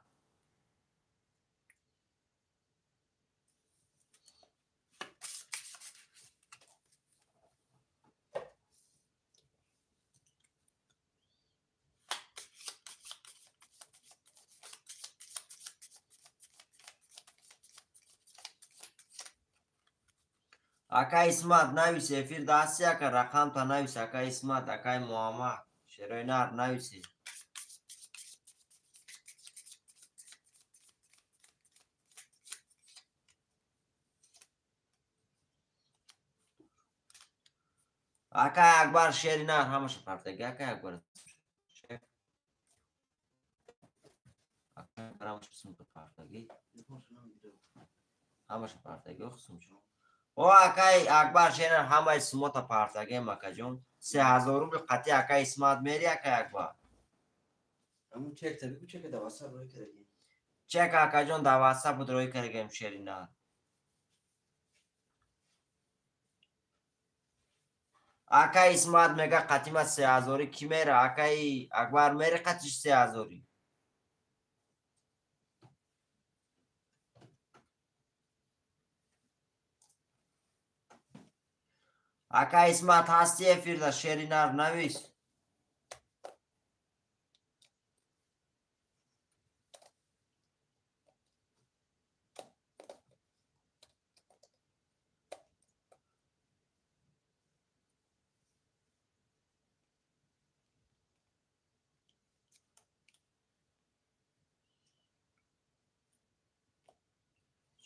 Ака Исмат навис эфир даҳасти ака, рақамта навис ака Исмат, акаи Муҳаммад шерои нар нависе. Акаи Акбар шери нар ҳамаша партаги акаи Акбар. Акаи Акбар ҳамаша сумка партаги. Ҳамаша партаги ох сумча. О акаи Акбар шеринар ҳамаи сумота партагем акаҷон. 3000 рубл қати акаи Исмат мери акаи Акбар. Ҳамун чек та бигӯ, чека дар WhatsApp рӯй кардагем. Чек акаҷон дар WhatsApp буд рӯй кардагем шеринар. Акаи Исмат мега қатима 3000 кӣ мера? Акаи Акбар мери қатиш 3000. Ака Исмат ҳасти эфирда шери нар навис.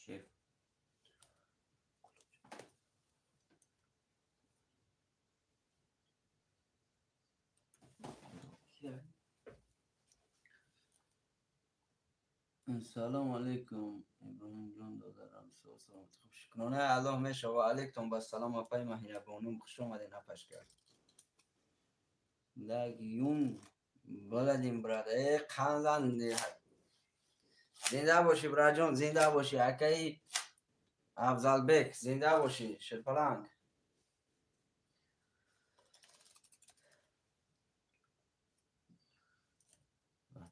Шеф. Салом алейкум Иброҳим ҷон, додарам, салом. Шукрона Аллоҳ мешава. Алейкум ба салом апай Маҳирабонум, хуш омаден апашка. Лак юн баладин брат. Э қандан Зинда бошӣ, браҷон, зинда бошӣ, акаи Афзалбек, зинда бошӣ, Шерпаланг.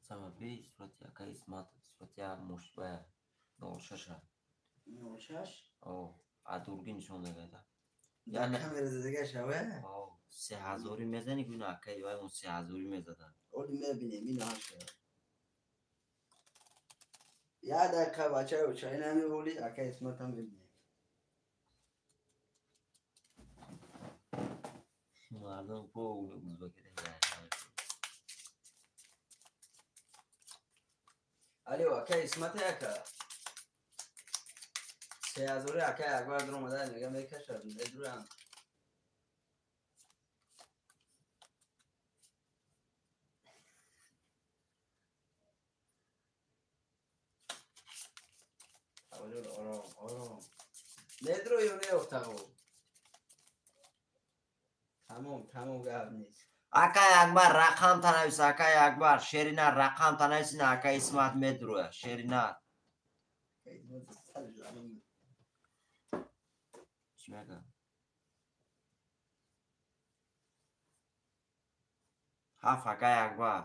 Сурати акаи Исмат, сурати мушбая 06. 06? О, а дурги нишон дагада. Яъне камера задага шава? О, 3000 мезани гуна акаи вай он 3000 мезада. Оли мебинем, ин ҳаша. Я дақиқа бачаи оча, ин ҳами оли акаи Исматам мебинем. Мардум по узбекида. Алло, акаи Исмат ака. 3000 акаи Акбар дуромада мега мекашад, медуранд. Ором, ором. Медро ё неёфтағо? Тамом, тамом гап нест. Акай Акбар рақам танавис, акай Акбар, Шерина рақам танавис, ина акай Исмат медруя, Шерина. Чӣ мега? Ҳафт акай Акбар.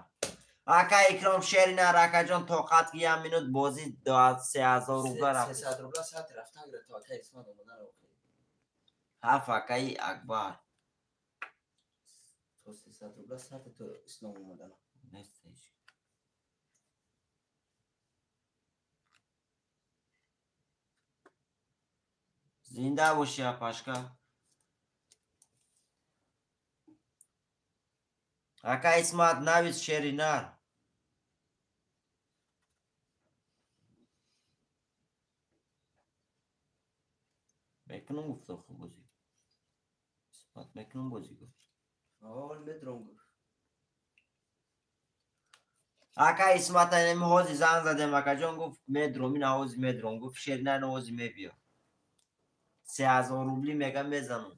Акай Икром Шерина ракаҷон тоқат ки як минут бозӣ 3000 рубла рафт. 300 рубла саати рафтан гирад то акай Исмат омадан охир. Ҳафт акаи Акбар. То 300 рубла саати то Ислом омадан. Нест ҳеҷ. Зинда бошӣ апашка. Ака Исмат навис Шеринар. Мекунам гуфт охи бозӣ. Исмат мекунам бозӣ гуфт. Ҳол медром гуфт. Ака Исмат инами ҳози занг задем акаҷон гуфт медром, ина ҳози медром гуфт Шеринар ина ҳози мебиё. 3000 рубли мега мезанам.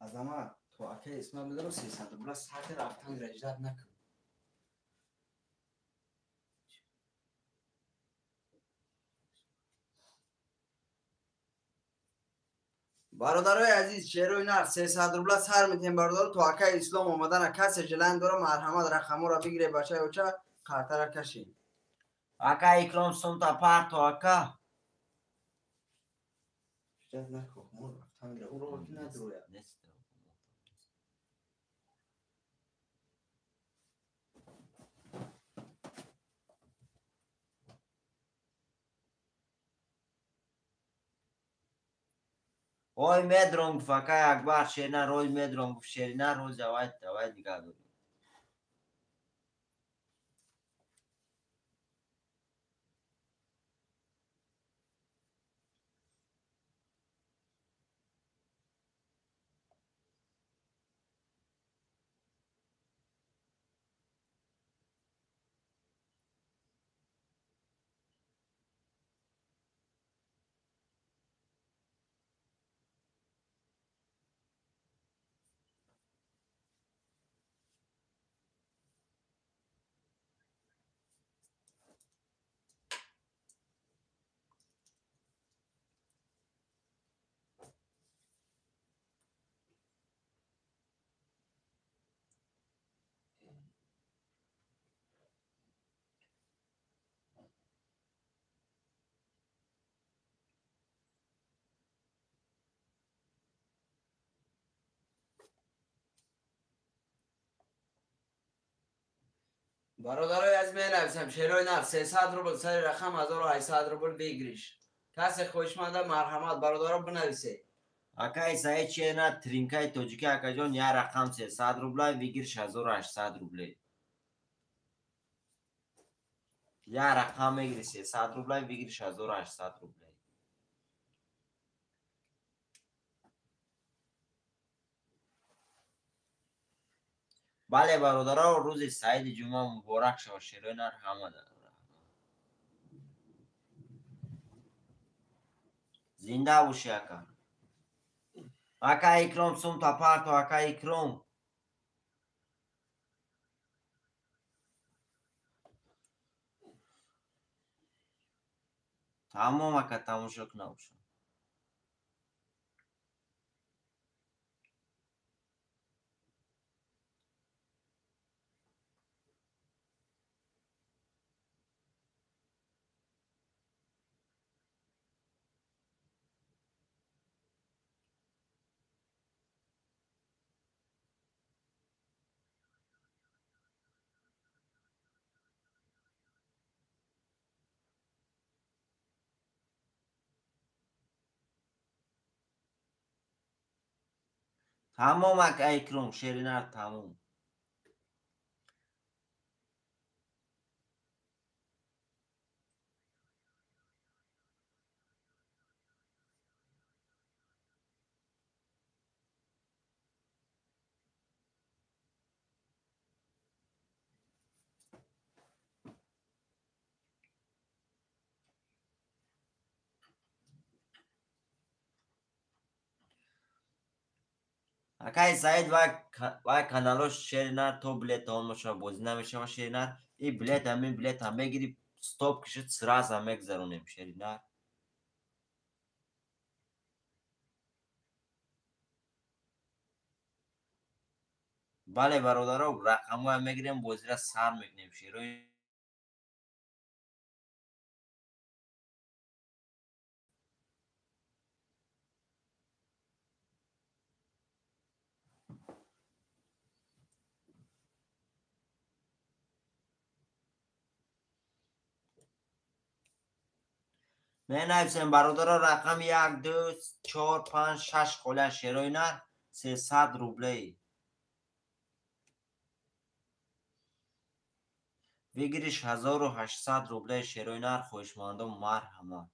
Азамат, то акаи Исмат медорам 300 рубла саати рафтан гирад, накун. Бародарои азиз, шерои нар 300 рубла сар метем бародаро, то акаи Ислом омадана касе желание дора марҳамат рақаморо бигире бачаи оча қартара кашем. Ака Икром сумта парто ака. Жад накун, мо рафтан гирад, ӯро ки надрояд. Ой медром гуфт акай Акбар Шерина рой медром гуфт Шерина рӯз авай давай нигаҳ дорем. Бародарои азиз менависам шерои нар 300 рубл сари рақам 1800 рубл бигириш. Касе хоҳишманда марҳамат бародаро бинависе. Акай Саид Шерина тринкаи тоҷики акаҷон як рақам 300 рубла бигириш 1800 рубле. Як рақам мегири 300 рубла бигириш 1800 рубле. Бале бародаро, рӯзи Саиди ҷумъа муборак шавад шерои нар ҳама. Зинда бошӣ ака. Ака Икром сумта парто ака Икром. Тамом ака, тамошо кунабошам. Тамом ака Икром, шеринар тамом. Акай Саид, вай каналош шеринар то билет тамом мешава, бозӣ намешава шеринар. И билет ҳамин билет ҳам мегири, стоп кишид, сразу мегзаронем шеринар. Бале бародаро, рақамҳоям мегирем, бозира сар мекунем шерои. Менависем бародаро, рақами 1, 2, 4, 5, 6 холя шерои нар 300 рублей. Выигрыш 1800 рублей шерои нар, хоҳишмандон марҳамат.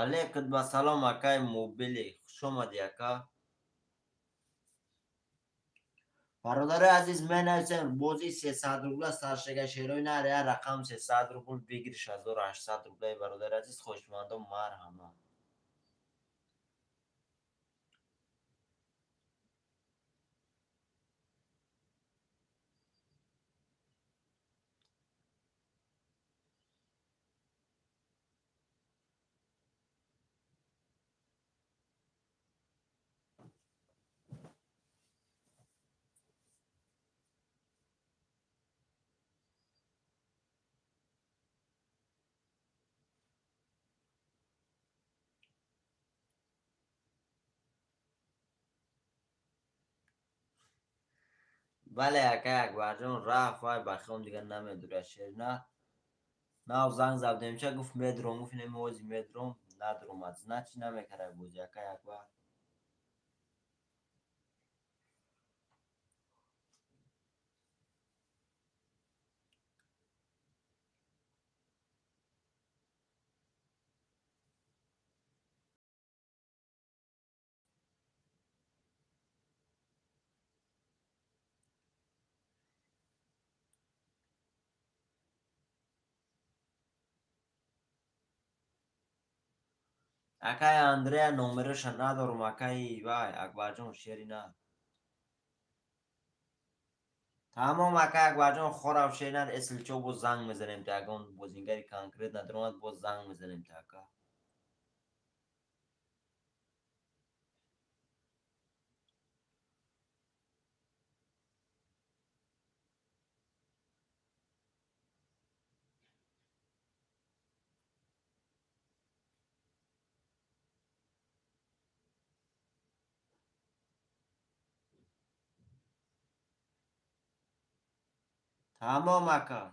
Алейкум ассалом, акай мобили. Хуш омадӣ, ака. Бародарои азиз, менависем бозии 300 рубла саршага шерои нар, я рақам 300 рубл выигрыш 1800 рублей. Бародари азиз, хоҳишмандон марҳамат. Бале акай Акбарҷон рафт, вай бахом дигар намедура шерина. Нав занг задемча, гуфт медром, гуфт немози медром, надромад. Значит намекарай бози акай Акбар. Акай Андрея номероша надорум, акай вай Акбарҷон шерина. Тамом ака Акбарҷон, хорав шеринар эслчо боз занг мезанем та, ягон бозингари конкрет надаромад, боз занг мезанем та ака. Тамом ака.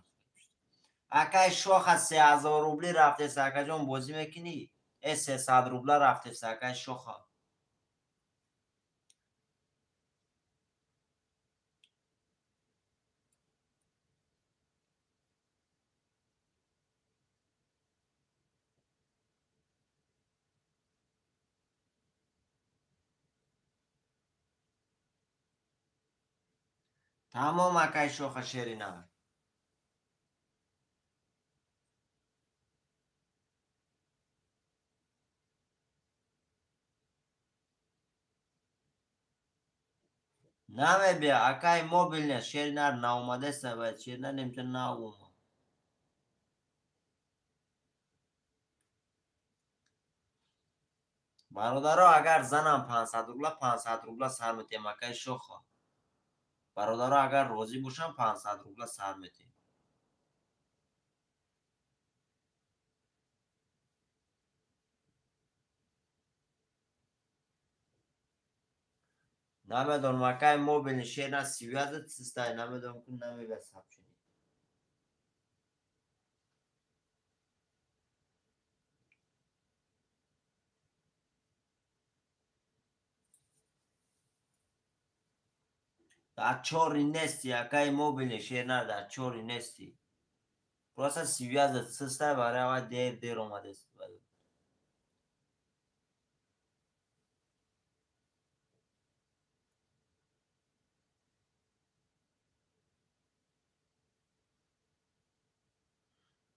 Акай шоха 3000 рубли рафтест, акаҷон, бозӣ мекунӣ? 300 рубла рафтест, акай шоха. Тамом акай шоха шерина. Намебия акай мобилне шеринар наомадеста бояд шеринар немча наомад. Бародаро, агар занам 500 рубла, 500 рубла сар метиҳам акай шоха. Бародаро, агар розӣ бошам, 500 рубла сар метиҳем. Намедонам акай мобилни шерна связат систай, намедонам ку намебия сообщение. Дар чори нести акай мобилни шерна, дар чори нести. Просто связат систай, барои аввал дер дер омадест.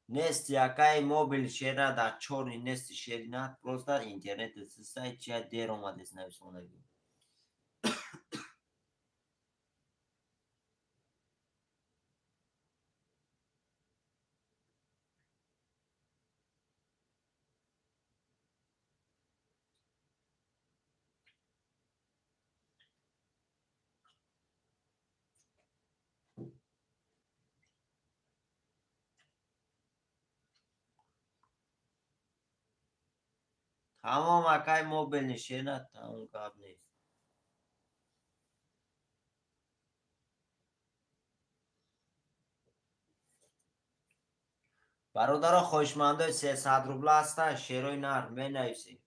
Нести акай мобил шерна, дар чори нести шерина, просто интернет систай, чия дер омадест нависондагӣ. Тамом акай мобилни шерна, тамом гап нест. Бародаро, хоҳишмандои 300 рубла ҳастанд, шерои нар менависед.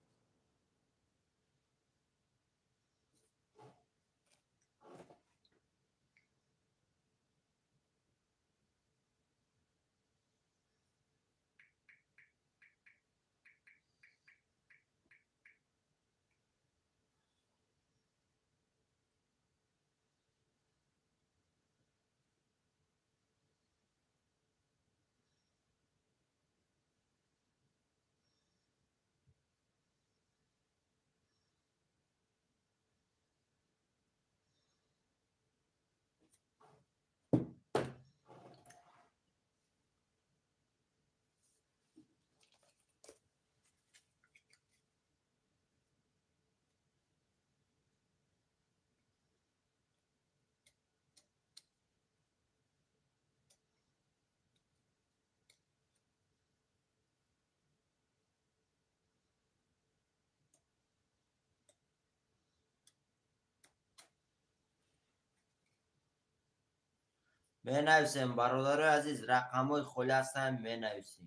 Менависем, бародарои азиз, рақамҳои холӣ ҳастанд, менависем.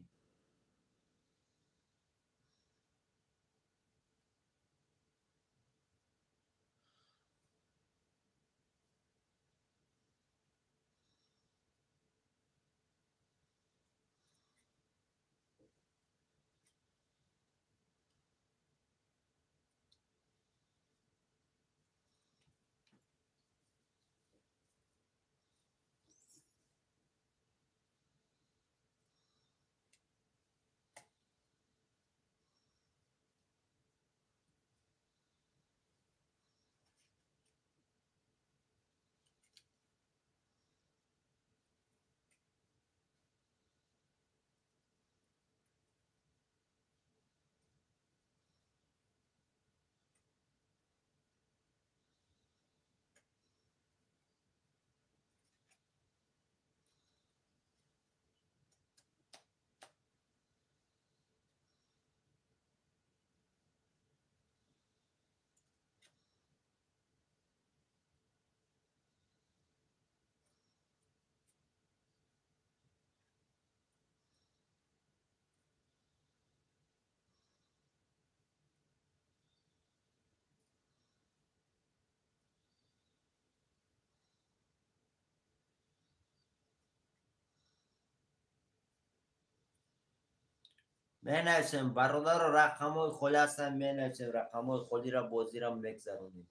Менависем бародаро, рақамҳои холӣ ҳастанд, менависем рақамҳои холиро, бозиро мегзаронем.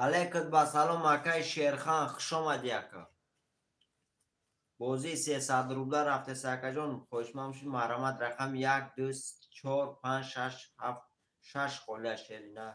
Алейкум ба салом, акай Шерхан, хуш омадӣ, ака. Бозии 300 рубла рафтест, акаҷон. Хоҳишманд шуд, марҳамат, рақами 1, 2, 4, 5, 6, 7, 6 холия шерина.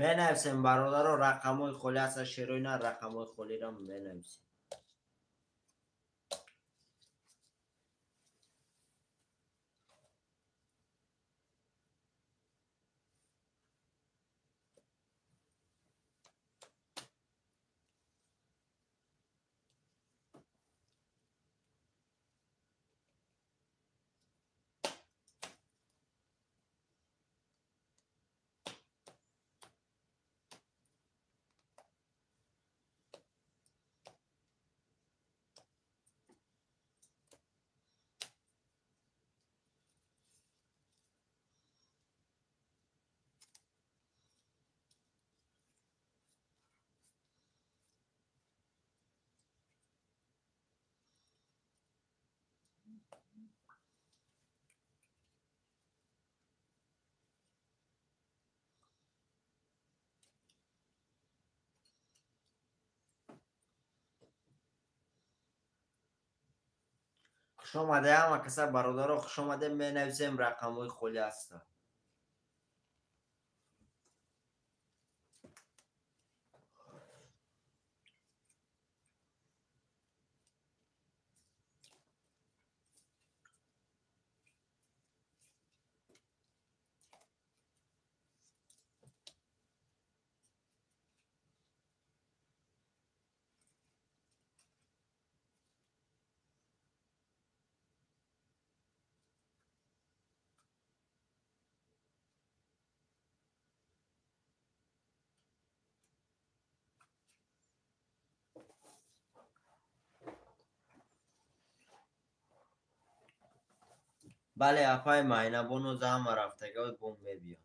Менависем бародаро, рақамҳои холӣ ҳастанд, шерои на, рақамҳои холиро менависем. Хуш омаде ҳама каса бародаро, хуш омаде, менависем рақамҳои холӣ ҳастанд. Бале, апай Майнабону заҳма рафтага бом мебиён.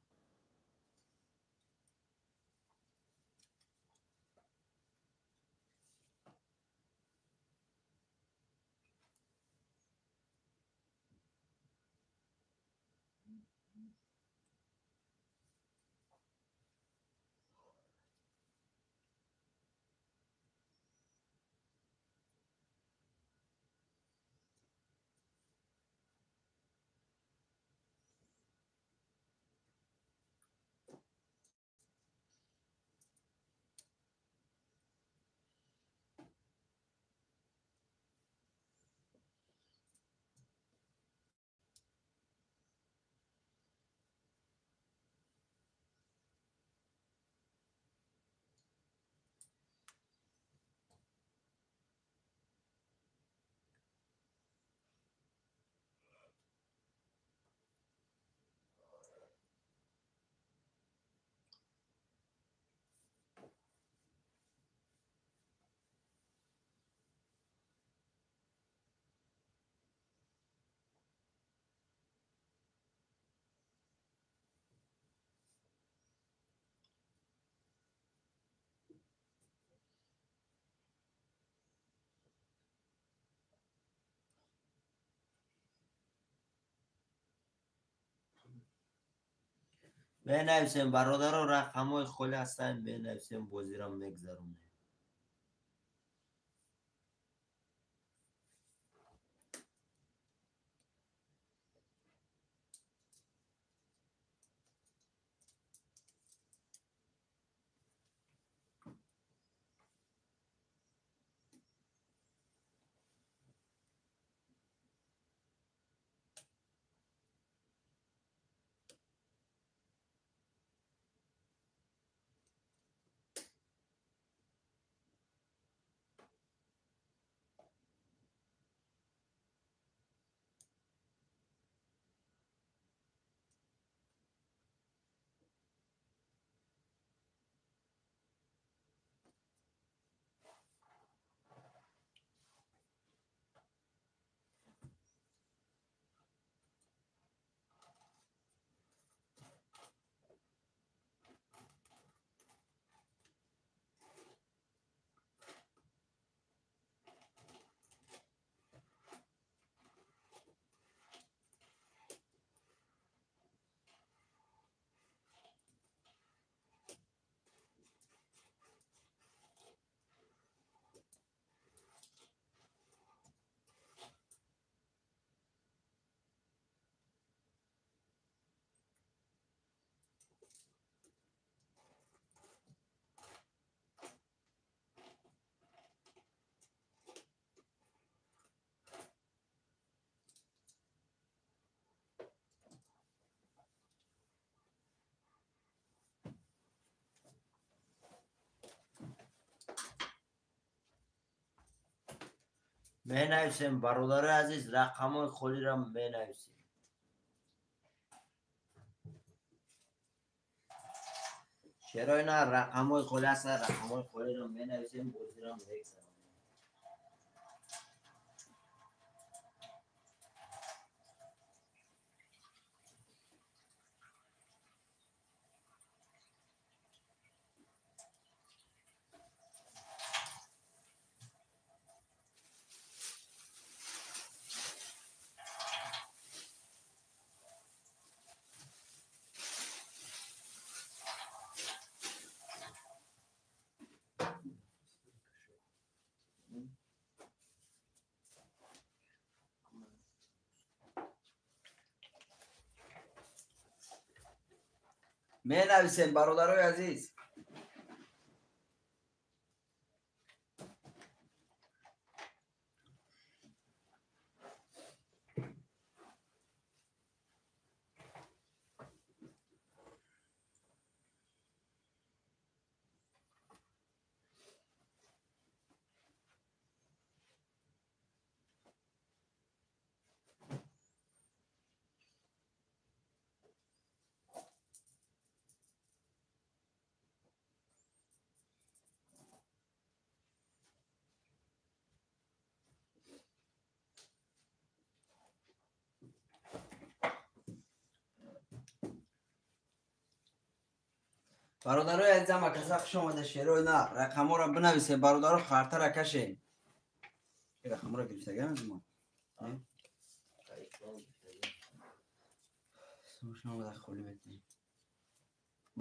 Менависем, бародаро, рақамҳои холӣ ҳастанд, менависем, бозиро мегзаронем. Менависем, бародарои азиз, рақамҳои холиро менависем. Чаро ина рақамҳои холӣ ҳастанд, рақамҳои холиро менависем, бозиро мегзаронем. Менависем, бародарои азиз. Бародарои азизам, акаса хуш омада шерои нар. Рақамҳоро бинависем, бародаро, хартара кашем. Рақамҳоро гирифтагам мо.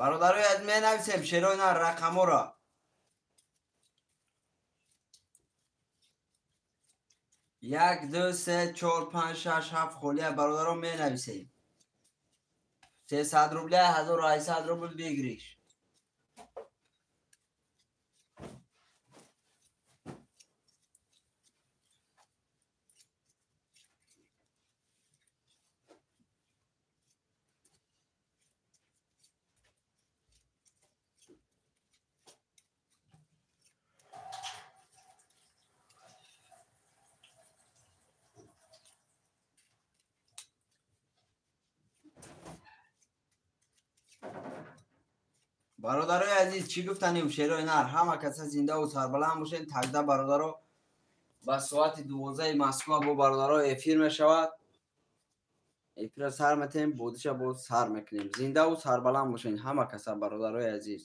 Бародарои азиз, менависем шерои нар рақамҳоро. 1 2 3 4 5 6 7 холия бародаро менависем. 300 рубля, 1800 рубл бигириш. Бародарои азиз, чӣ гуфтанем шерои нар? Ҳама каса зиндаву сарбаланд бошед. Тажда бародаро ба соати 12 Москва бо бародаро эфир мешавад. Эфирро сар метем, бозиша боз сар мекунем. Зиндаву сарбаланд бошед ҳама каса, бародарои азиз.